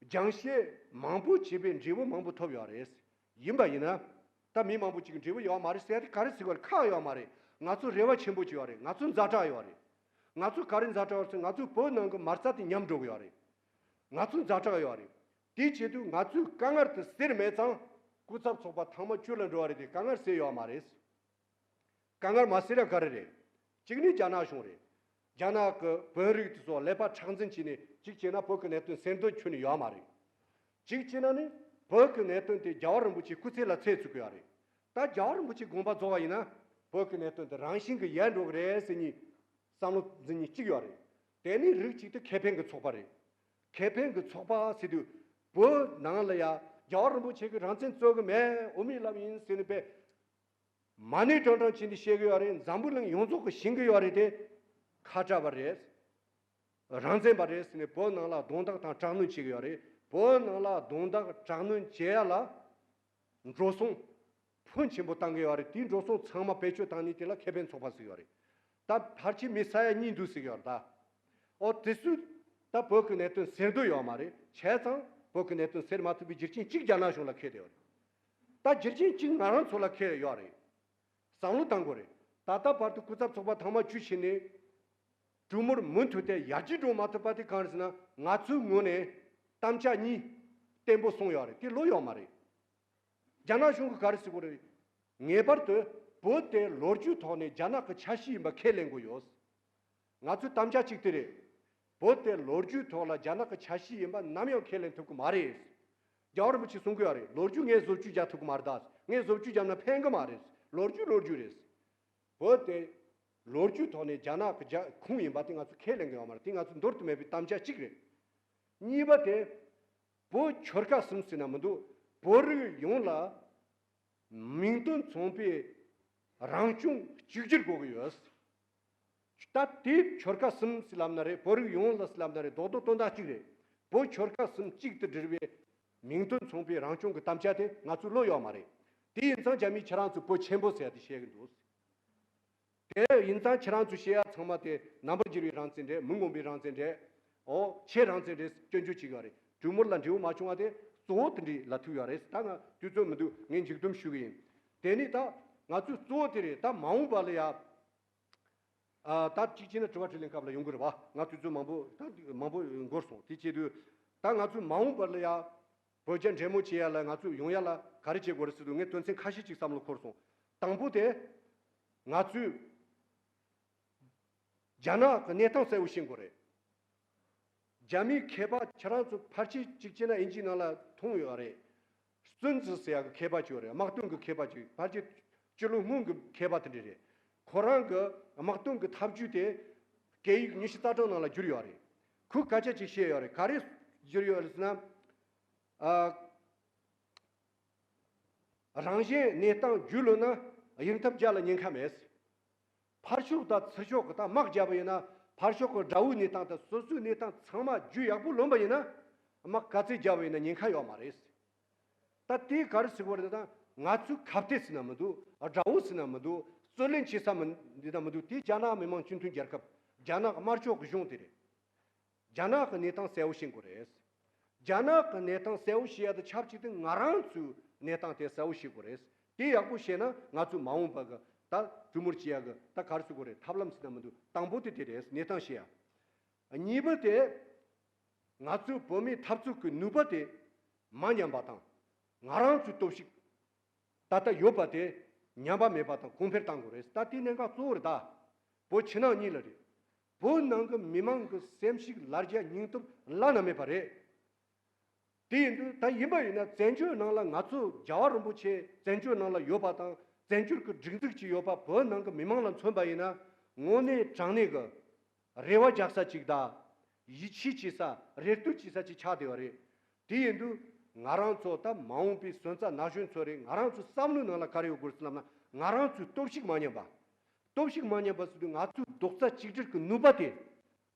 སྦྱང་བཤད་མང་པོ་བྱས་པའི་འབྲས་བུ་མང་པོ་ཐོབ་ཡོད་རེད། ཡིན་པ་ཡིན་ན། ད་མི་མང་པོ་ཅིག་གིས་འབྲས་བུ་ཡོད་མ་རེད་ཟེར་ཡ་དེ་ག་རེ་ཟེར་དགོས་རེད། ཁག་ཡོད་མ་རེད། ང་ཚོ་རེ་བ་ཆེན་པོ་ཅིག་ཡོད་རེད། ང་ཚོ་ཛ་དྲག་ཡོད་རེད། ང་ཚོ་ག་རེ་ཛ་དྲག་ཡོད་ཟེར། ང་ཚོའི་བོད་ནང་གི་མ་རྩ་དེ་ཉམས་འགྲོ་གི་ཡོད་རེད། ང་ཚོ་ཛ་དྲག་ཡོད་རེད། དེའི་ཆེད་དུ་ང་ཚོས་དཀའ་ངལ་དེ་སེལ་མེད་ཙང་། སྐུ་ཚབ་ཚོགས་པ་ཐེངས་མ་བཅུ་ལ་འགྲོ་བ་རེད་དེ། དཀའ་ངལ་སེལ་ཡོད་མ་རེད། དཀའ་ངལ་མ་སེལ་ཡ་ག་རེ་རེད། གཅིག་ནི་རྒྱ་ནག་གཞུང་རེད། རྒྱ་ནག་གི་དཔོན་རིགས་དེ་ཚོ་ཀླད་པ་མཁྲེགས་འཛིན་བྱས་ནས། གཅིག་བྱས་ན་བོད་ཀྱི་གནད་དོན་སེལ་འདོད་ཁྱོན་ནས་ཡོད་མ་རེད། གཅིག་བྱས་ན་ནི་བོད་ཀྱི་གནད་དོན་དེ་རྒྱལ་བ་རིན་པོ་ཆེའི་སྐུ་ཚེ་ལ་ཚད་བཙུགས་ཀྱི་ཡོད་རེད། ད་རྒྱལ་བ་རིན་པོ་ཆེའི་དགོངས་པ་རྫོགས་པ་ཡིན་ན། བོད་ཀྱི་གནད་དོན་དེ་རང་བཞིན་གྱིས་ཡལ་འགྲོ་གི་རེད་ཟེར་ནས་བསམ་བློ་འཛིན་མཁན་གཅིག་ཡོད་རེད། དེ་ནི་རིགས་གཅིག་དེ་ཁེ་ཕན་གྱི་ཚོགས་པ་རེད། ཁེ་ཕན་གྱི་ཚོགས་པ་ཟེར་དུས། བོད་ནང་ལ་ཡ་རྒྱལ་བ་རིན་པོ་ཆེ་གིས་རང་བཙན་རྩོད་གི་མེད། དབུ་མའི་ལམ་ཡིན་ཟེར་ནས་པས། མ་ཎི་བགྲང་བགྲང་བྱས་ནས་བཤད་གི་ཡོད་རེད། འཛམ་བུ་གླིང་ཡོངས་རྫོགས་ཀྱིས་ཤེས་གི་ཡོད་རེད་དེ། ཁ་བྲལ་བ་རེད། རང་བཙན་པ་རེད་ཟེར་ནས་བོད་ནང་ལ་རྡུང་རྡེག་དང་དྲག་གནོན་བྱེད་གི་ཡོད་རེད། བོད་ནང་ལ་རྡུང་རྡེག་དྲག་གནོན་བྱེད་ཡ་ལ་འགྲོ་སོང་ཕོན་ཆེན་པོ་བཏང་གི་ཡོད་རེད། དེའི་འགྲོ་སོང་ཚང་མ་བེད་སྤྱོད་བཏང་ནས་དེ་ལ་ཁེ་ཕན་ཚོགས་པ་ཟེར་གི་ཡོད་རེད། ད་ཕལ་ཆེར་མི་ས་ཡ་གཉིས་འདུག་ཟེར་གི་ཡོད་རེད་ད། ཨོ་དེ་ཚོས་ད་བོད་ཀྱི་གནད་དོན་སེལ་འདོད་ཡོད་མ་རེད། བྱས་ཙང་བོད་ཀྱི་གནད་དོན་སེལ་མ་ཐུབ་པའི་རྒྱུ་རྐྱེན་གཅིག་རྒྱ་ནག་གཞུང་ལ་འཁེལ་བསྡད་ཡོད་རེད། ད་རྒྱུ་རྐྱེན་གཅིག་ང་རང་ཚོ་ལ་འཁེལ་ཡོད་རེད། བསམ་བློ་བཏང་དགོས་རེད། ད་ལྟ་བར་དུ་སྐུ་ཚབ་ཚོགས་པ་ཐེངས་མ་བཅུ་ཕྱིན་ནས། གྲོས་མོལ་མུ་མཐུད་དེ་ཡར་རྒྱས་འགྲོ་མ་ཐུབ་པ་དེ་གང་རེད་ཟེར་ན། ང་ཚོའི་ངོས་ནས་དམ་བཅའ་གཉིས་བརྟན་པོ་བཟུང་ཡོད་རེད། དེ་ལོག་ཡོད་མ་རེད། རྒྱ་ནག་གཞུང་གིས་ག་རེ་ཟེར་གྱི་རེད། ངེས་པར་དུ་བོད་དེ་ལོ་རྒྱུས་ཐོག་ནས་རྒྱ་ནག་གི་ཆ་ཤས་ཡིན་པ་ཁས་ལེན་དགོས་ཡོད། ང་ཚོའི་དམ་བཅའ་གཅིག་དེ་རེད། བོད་དེ་ལོ་རྒྱུས་ཐོག་ལ་རྒྱ་ནག་གི་ཆ་ཤས་ཡིན་པ་ནམ་ཡང་ཁས་ལེན་ཐུབ་ཀྱི་མ་རེད། རྒྱལ་བ་རིན་པོ་ཆེས་གསུང་གི་ཡོད་རེད། ལོ་རྒྱུས་ངས་བཟོ་བཅོས་རྒྱག་ཐུབ་ཀྱི་མ་རེད་ད། ངས་བཟོ་བཅོས་བརྒྱབ་ན་ཕན་གྱི་མ་རེད། ལོ་རྒྱུས་ལོ་རྒྱུས་རེད། བོད་དེ་ལོ་རྒྱུས་ཐོག་ནས་རྒྱ་ནག་གི་རྒྱ་ཁོངས་ཡིན་པ་དེ་ང་ཚོས་ཁས་ལེན་གྱི་ཡོད་མ་རེད། དེ་ང་ཚོའི་འདོར་དུ་མེད་པའི་དམ་བཅའ་གཅིག་རེད། གཉིས་པ་དེ། བོད་ཆོལ་ཁ་གསུམ་ཟེར་ན་མི་འདུག་བོད་རིགས་ཡོངས་ལ་མིང་དོན་མཚུངས་པའི་རང་སྐྱོང་གཅིག་གྱུར་དགོས་ཀྱི་ཡོད། ད་དེ་ཆོལ་ཁ་གསུམ་ཟེར་ལབ་ན་རེད། བོད་རིགས་ཡོངས་ལ་ཟེར་ལབ་ན་རེད། རྡོག་རྡོག་དོན་དག་གཅིག་རེད། བོད་ཆོལ་ཁ་གསུམ་གཅིག་ཏུ་སྒྲིལ་བའི་མིང་དོན་མཚུངས་པའི་རང་སྐྱོང་གི་དམ་བཅའ་དེ་ང་ཚོའི་བློ་ཡོད་མ་རེད། དེ་ཡིན་ཙང་རྒྱ་མིས་ཁྱེད་རང་ཚོ་བོད་ཆེན་པོ་ཟེར་ཡ་དེ་བཤད་གི་འདུག་དེ་ཡིན་ཙང་ཁྱེད་རང་ཚོས་བཤད་ཡ་ཚང་མ་དེ་རྣམ་པར་འགྱུར་བའི་རང་བཙན་རེད། མི་མངོན་པའི་རང་བཙན་རེད། ཨོ་ཁྱེད་རང་བཙན་རེད། སྐྱོན་བརྗོད་བྱེད་ཀྱི་ཡོད་རེད། གྲོས་མོལ་ལ་འབྲས་བུ་མ་བྱུང་བ་དེ་གཙོ་བོ་དེ་འདྲ་ལ་ཐུག་ཡོད་རེད། ད་ང་དུས་ཚོད་མི་འདུག་ངས་མཇུག་སྡོམ་ཞུ་གི་ཡིན། དེ་ནི་ད་ང་ཚོའི་གཙོ་བོ་དེ་རེད། ད་མ་འོངས་པ་ལ་ཡ། ཨ་ད་གཅིག་བྱས་ན་དྲི་བ་དྲིས་ལན་སྐབས་ལ་ཡོང་གི་རེད་བ། ང་དུས་ཚོད་མང་པོ་ད་མང་པོ་འགོར་སོང་། དེ་བྱེད་དུས་ད་ང་ཚོས་མ་འོངས་པ་ལ་ཡ། བོད་རྒྱ་འབྲེལ་མོལ་བྱེད་ཡ་ལ་ང་ཚོས་ཡོང་ཡ་ལ་ག་རེ་བྱེད་དགོས་རེད་ཟེར་དུས། ངས་དོན་ཚན་ཁ་ཤས་ཅིག་བསམ་བློ་འཁོར་སོང་། དང་པོ་དེ། ང་ཚོས་རྒྱ་ནག་གི་གནས་སྟངས་གསལ་བོ་ཤེས་དགོས་རེད། རྒྱ་མིའི་མཁས་པ་ཁྱེད་རང་ཚོ་ཕལ་ཆེར་གཅིག་བྱས་ན་དབྱིན་ཇིའི་ནང་ལ་མཐོང་ཡོད་རེད། བཙུན་ཙི་ཟེར་ཡག་གི་མཁས་པ་ཅིག་ཡོད་རེད། དམག་དོན་གྱི་མཁས་པ་ཅིག་ཕལ་ཆེར་སྤྱི་ལོ་སྔོན་གྱི་མཁས་པ་དེ་འདྲ་རེད། ཁོ་རང་གི་དམག་དོན་གྱི་ཐབས་ཇུས་དེ་སྐད་ཡིག་ཉི་ཤུ་རྩ་གྲངས་ནང་ལ་བསྒྱུར་ཡོད་རེད། ཁོས་སྐད་ཆ་ཅིག་བཤད་ཡོད་རེད། ག་རེ་བསྒྱུར་ཡོད་རེད་ཟེར་ན། ཨ། རང་གཞན་གནས་སྟངས་རྒྱུས་ལོན་ན་ཡིན་ཐབས་བརྒྱ་ལ་ཉེན་ཁ་མེད། ཕར་ཕྱོགས་དང་ཚུར་ཕྱོགས་ཀྱི་ད་དམག་བརྒྱབ་པ་ཡིན་ན། ཕར་ཕྱོགས་ཀྱི་དགྲ་བོའི་གནས་སྟངས་དང་སོ་སོའི་གནས་སྟངས་ཚང་མ་རྒྱུས་ཡག་པོ་ལོན་པ་ཡིན་ན། དམག་ག་ཚོད་བརྒྱབ་པ་ཡིན་ན་ཉེན་ཁ་ཡོད་མ་རེད། ད་དེ་ག་རེ་ཟེར་དགོས་རེད་ད། ང་ཚོའི་ཁ་གཏད་ཟེར་ན་མི་འདུག་དགྲ་བོ་ཟེར་ན་མི་འདུག་རྩོད་ལེན་བྱེད་ས་མི་འདི་ན་མི་འདུག་དེ་རྒྱ་ནག་མི་དམངས་སྤྱི་མཐུན་རྒྱལ་ཁབ། རྒྱ་ནག་དམར་ཕྱོགས་ཀྱི་གཞུང་དེ་རེད། རྒྱ་ནག་གི་གནས་སྟངས་གསལ་བོ་ཤེས་དགོས་རེད། རྒྱ་ནག་གི་གནས་སྟངས་གསལ་བོ་ཤེས་ཡ་དང་ཆབས་ཅིག་ཏུ་ང་རང་ཚོའི་གནས་སྟངས་དེ་གསལ་བོ་ཤེས་དགོས་རེད། དེ་ཡག་པོ་ཤེས་ན་ང་ཚོའི་མ་འོངས་པ་གི་ད་གྲོས་མོལ་བྱེད་ཡ་གི་ད་ག་རེ་ཟེར་དགོས་རེད། ཐབས་ལམ་ཟེར་ན་མི་འདུག་དང་པོ་དེ་དེ་རེད། གནས་སྟངས་ཤེས་ཡ། གཉིས་པ་དེ། ང་ཚོའི་བོད་མིའི་འཐབ་རྩོད་ཀྱི་ནུས་པ་དེ་མ་ཉམས་པ་དང་། ང་རང་ཚོའི་སྟོབས་ཤུགས་ད་ལྟ་ཡོད་པ་དེ་ཉམས་པ་མེད་པ་དང་གོང་འཕེལ་གཏང་དགོས་རེད། ད་དེའི་གནད་འགག་གཙོ་བོ་རེད་ད། བོད་ཕྱི་ནང་གཉིས་ལ་རེད། བོད་ནང་གི་མི་མང་གི་སེམས་ཤུགས་ལ་རྒྱ་སྙིང་སྟོབས་བླ་ན་མེད་པ་རེད། དེ་ཡིན་དུས་ད་ཡིན་པ་ཡིན་ན་བཙན་བྱོལ་ནང་ལ་ང་ཚོ་རྒྱལ་བ་རིན་པོ་ཆེ་བཙན་བྱོལ་ནང་ལ་ཡོད་པ་དང་བཙན་བྱོལ་གྱི་སྒྲིག་འཛུགས་ཀྱི་ཡོད་པ་བོད་ནང་གི་མི་མང་ལ་མཚོན་པ་ཡིན་ན་དངོས་གནས་དྲང་གནས་ཀྱི་རེ་བ་རྒྱག་ས་ཅིག་དང་། ཡིད་ཆེས་བྱེད་ས་རེ་ལྟོས་བྱེད་ས་ཅིག་ཆགས་བསྡད་པ་རེད། དེ་ཡིན་དུས་ང་རང་ཚོ་ད་མ་འོངས་པའི་སོན་རྩ་ན་གཞོན་ཚོ་རེད། ང་རང་ཚོའི་བསམ་བློའི་ནང་ལ་ག་རེ་ཡོད་དགོས་ཟེར་ལབ་ན་ང་རང་ཚོའི་སྟོབས་ཤུགས་མ་ཉམས་པ། སྟོབས་ཤུགས་མ་ཉམས་པ་ཟེར་དུས་ང་ཚོའི་རྡོག་རྩ་གཅིག་སྒྲིལ་གྱི་ནུས་པ་དེ་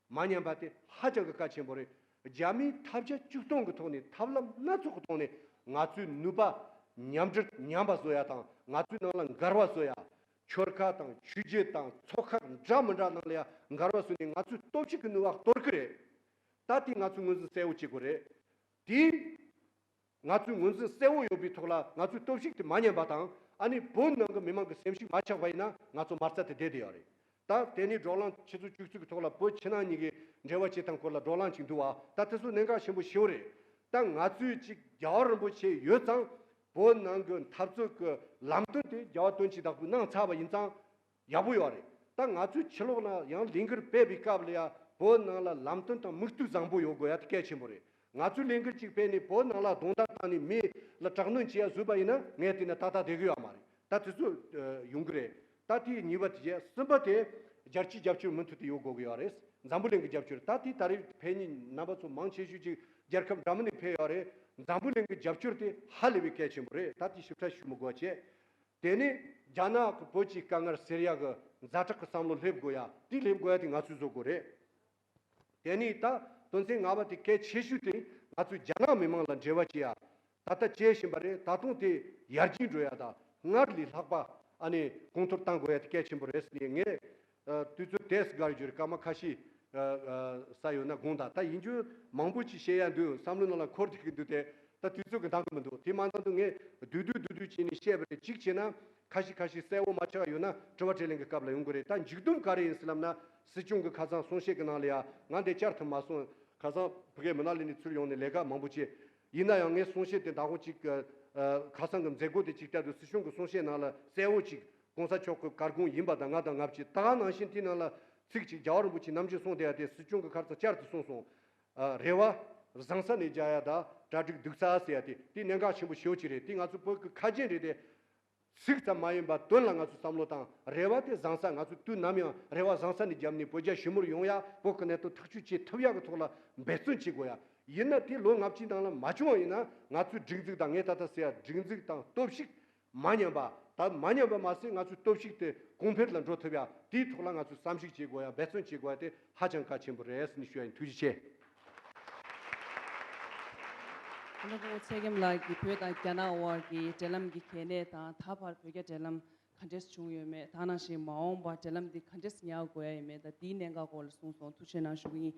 མ་ཉམས་པ་དེ་ཧ་ཅང་གི་གལ་ཆེན་པོ་རེད། རྒྱ་མིའི་ཐབས་བརྒྱ་ཇུས་སྟོང་གི་ཐོག་ནས་ཐབས་ལམ་སྣ་ཚོགས་ཀྱི་ཐོག་ནས་ང་ཚོའི་ནུས་པ་ཉམས་སྒྲིལ་ཉམས་པ་བཟོ་ཡ་དང་། ང་ཚོའི་ནང་ལ་འགལ་བ་བཟོ་ཡ། ཆོལ་ཁ་དང་ཆོས་བརྒྱུད་དང་ཚོགས་ཁག་འདྲ་མི་འདྲ་ནང་ལ་ཡ་འགལ་བ་བཟོས་ནས་ང་ཚོའི་སྟོབས་ཤུགས་ཀྱི་ནུས་པ་གཏོར་གི་རེད། ད་དེ་ང་ཚོས་ངོས་འཛིན་གསལ་བོ་བྱེད་དགོས་རེད། དེ་ང་ཚོས་ངོས་འཛིན་གསལ་བོ་ཡོད་པའི་ཐོག་ལ་ང་ཚོའི་སྟོབས་ཤུགས་དེ་མ་ཉམས་པ་དང་། ཨ་ནི་བོད་ནང་གི་མི་མང་གི་སེམས་ཤུགས་མ་ཆག་པ་ཡིན་ན་ང་ཚོ་མ་རྩ་དེ་བསྡད་བསྡད་ཡོད་རེད། ད་དེ་ནས་བགྲོ་གླེང་ཆུ་ཚོད་བཅུ་གཅིག་གི་ཐོག་ལ་བོད་ཕྱི་ནང་གཉིས་ཀྱི་འབྲེལ་བ་བྱེད་སྟངས་སྐོར་ལ་བགྲོ་གླེང་ཅིག་འདུག་བ། ད་དེ་ཚོ་གནད་འགག་ཆེན་པོ་ཞེ་པོ་རེད། ད་ང་ཚོས་ཅིག་རྒྱལ་བ་རིན་པོ་ཆེ་ཡོད་ཙང་བོད་ནང་གི་འཐབ་རྩོད་ཀྱི་ལམ་སྟོན་དེ་རྒྱལ་བ་དོན་གྱི་བདག་པོས་གནང་ཚར་བ་ཡིན་ཙང་ཡག་པོ་ཡོད་རེད། ད་ང་ཚོས་ཕྱི་ལོགས་ལ་ཡང་ལས་འགུལ་སྤེལ་བའི་སྐབས་ལ་ཡང་བོད་ནང་ལ་ལམ་སྟོན་དང་མིག་ལྟོས་བཟང་པོ་ཡོད་དགོས་ཡ་དེ་གལ་ཆེན་པོ་རེད། ང་ཚོས་ལས་འགུལ་གཅིག་སྤེལ་ནས་བོད་ནང་ལ་རྡུང་རྡེག་བཏང་ནས་མི་ལ་དྲག་གནོན་བྱེད་ཡ་བཟོས་པ་ཡིན་ན་ངས་བལྟས་ན་ཏག་ཏག་བསྡད་གི་ཡོད་མ་རེད། ད་དེ་ཚོ་ཡོང་གི་རེད། ད་དེ་གཉིས་པ་དེ་བྱས། གསུམ་པ་དེ་རྒྱལ་སྤྱིའི་རྒྱབ་སྐྱོར་མུ་མཐུད་དུ་ཡོད་དགོས་ཀྱི་ཡོད་རེད། འཛམ་བུ་གླིང་གི་རྒྱབ་སྐྱོར། ད་དེ་ད་རེས་ཕེབས་མཁན་རྣམ་པ་ཚོ་མང་ཆེ་ཤོས་ཅིག་རྒྱལ་ཁབ་འདྲ་མིན་ནས་ཕེབས་ཡོད་རེད། འཛམ་བུ་གླིང་གི་རྒྱབ་སྐྱོར་དེ་ཧ་ལས་པའི་གལ་ཆེན་པོ་རེད། ད་དེ་ཞིབ་ཕྲ་ཞུ་མི་དགོས་བྱས། དེ་ནས་རྒྱ་ནག་གི་བོད་ཀྱི་དཀའ་ངལ་སེལ་ཡག་གི་ཛ་དྲག་གི་བསམ་བློ་སླེབས་དགོས་ཡ། དེ་སླེབས་དགོས་ཡ་དེ་ང་ཚོས་བཟོ་དགོས་རེད། དེ་ནས་ད་དོན་ཚན་ལྔ་པ་དེ་གལ་ཆེ་ཤོས་དེ་ང་ཚོས་རྒྱ་ནག་མི་མང་ལ་འབྲེལ་བ་བྱེད་ཡ། ད་ལྟ་བྱས་བཞིན་པ་རེད། ད་དུང་དེ་ཡར་རྒྱས་འགྲོ་ཡ་དང་སྔར་ལས་ལྷག་པ་ཨ་ནི་གོང་མཐོར་གཏང་དགོས་ཡ་དེ་གལ་ཆེན་པོ་རེད་ཟེར་ནས། ངས་ཨ་དུས་ཚོད་དེས་བརྒལ་རྒྱུ་རེད། སྐར་མ་ཁ་ཤས་ཨ་ཨ་ས་ཡོད་ན་དགོངས་དག་ད་ཡིན་རྒྱུ་མང་པོ་ཅིག་བཤད་ཡ་འདུག་བསམ་བློ་ནང་ལ་འཁོར་བསྡད་ཀྱི་འདུག་དེ་ད་དུས་ཚོད་ཀྱིས་འདང་གི་མི་འདུག་དེ་མ་འདང་དུས་ངས་བསྡུས་བསྡུས་བསྡུས་བསྡུས་བྱས་ནས་བཤད་པ་རེད། གཅིག་བྱས་ན་ཁ་ཤས་ཁ་ཤས་གསལ་བོ་མ་ཆགས་ཡོད་ན་དྲི་བ་དྲིས་ལན་གྱི་སྐབས་ལ་ཡོང་གི་རེད། ད་མཇུག་སྡོམ་ག་རེ་ཡིན་ཟེར་ལབ་ན། སྲིད་སྐྱོང་གི་ཁ་སང་གསུང་བཤད་ཀྱི་ནང་ལ་ཡ་ང་འདིར་བཅར་ཐུབ་མ་སོང་། ཁ་སང་ཕ་གིའི་མི་ནག་ལས་ནས་ཚུར་ཡོང་ནས་ལས་ཀ་མང་པོ་བྱས། ཡིན་ན་ཡང་ངའི་གསུང་བཤད་དེ་མདང་དགོང་གཅིག་ཨ་ཁ་སང་གི་མཛད་སྒོ་དེ་གཅིག་ལྟར་དུ་སྲིད་སྐྱོང་གི་གསུང་བཤད་ནང་ལ་གསལ་བོ་གཅིག་གོང་ས་མཆོག་གི་བཀའ་དགོངས་ཡིན་པ་དང་ང་དང་ང་བཅས་ད་ག་ནང་བཞིན་དེའི་ནང་ལ་ཚིག་གཅིག་རྒྱལ་བ་རིན་པོ་ཆེས་ནམ་རྒྱུན་གསུངས་བསྡད་ཡ་དེ་སྲིད་སྐྱོང་གི་ཁ་སང་བསྐྱར་དུ་གསུངས་སོང་། ཨ་རེ་བ་བཟང་ས་ནས་རྒྱག་ཡ་དང་གྲ་སྒྲིག་སྡུག་ས་ཟེར་ཡ་དེ་དེ་གནད་འགག་ཆེན་པོ་ཞེ་པོ་ཅིག་རེད། དེ་ང་ཚོ་བོད་ཀྱི་ཁ་རྒྱུན་རེད་དེ། ཚིག་ཙམ་མ་ཡིན་པར་དོན་ལ་ང་ཚོས་བསམ་བློ་བཏང་། རེ་བ་དེ་བཟང་ས། ང་ཚོས་དུས་ནམ་ཡང་རེ་བ་བཟང་ས་ནས་བརྒྱབ་ནས་བོད་རྒྱ་ཞི་མོལ་ཡོང་ཡ། བོད་ཀྱི་གནད་དོན་ཐག་གཅོད་བྱེད་ཐུབ་ཡ་གི་ཐོག་ལ་འབད་བརྩོན་བྱེད་དགོས་ཡ། ཡིན་ན་དེ་ལོ་ལྔ་བཅུའི་ནང་ལ་མ་བྱུང་བ་ཡིན་ན་ང་ཚོའི་སྒྲིག་འཛུགས་དང་། ངས་ད་ལྟ་ཟེར་ཡ་སྒྲིག་འཛུགས་དང་སྟོབས་ཤུགས་མ་ཉམས་པ། ད་མ་ཉམས་པ་མ་ཟད་ང་ཚོའི་སྟོབས་ཤུགས་དེ་གོང་འཕེལ་ལ་འགྲོ་ཐུབ་ཡ། དེའི་ཐོག་ལ་ང་ཚོས་བསམ་གཞིགས་བྱེད་དགོས་ཡ། འབད་བརྩོན་བྱེད་དགོས་ཡ་དེ་ཧ་ཅང་གལ་ཆེན་པོ་རེད་ཟེར་ནས་ཞུ་ཡ་ཡིན། ཐུགས་རྗེ་ཆེ། ཨ་ནི་སྐུ་ངོ་ཚེ་རྒྱམ་ལགས་ཀྱིས་བོད་དང་རྒྱ་ནག་དབར་གྱི་འབྲེལ་ལམ་གྱི་གལ་གནད་དང་། ད་བར་བོད་རྒྱ་འབྲེལ་ལམ་ག་འདྲས་བྱུང་ཡོད་མེད། ད་ནང་བཞིན་མ་འོངས་པར་འབྲེལ་ལམ་འདི་ག་འདྲས་ཉར་དགོས་ཡ་ཡིན་མེད། ད་འདིའི་གནད་འགག་སྐོར་ལ་གསུངས་སོང་། ཐུགས་རྗེ་གནང་ཞུ་གི་ཡིན།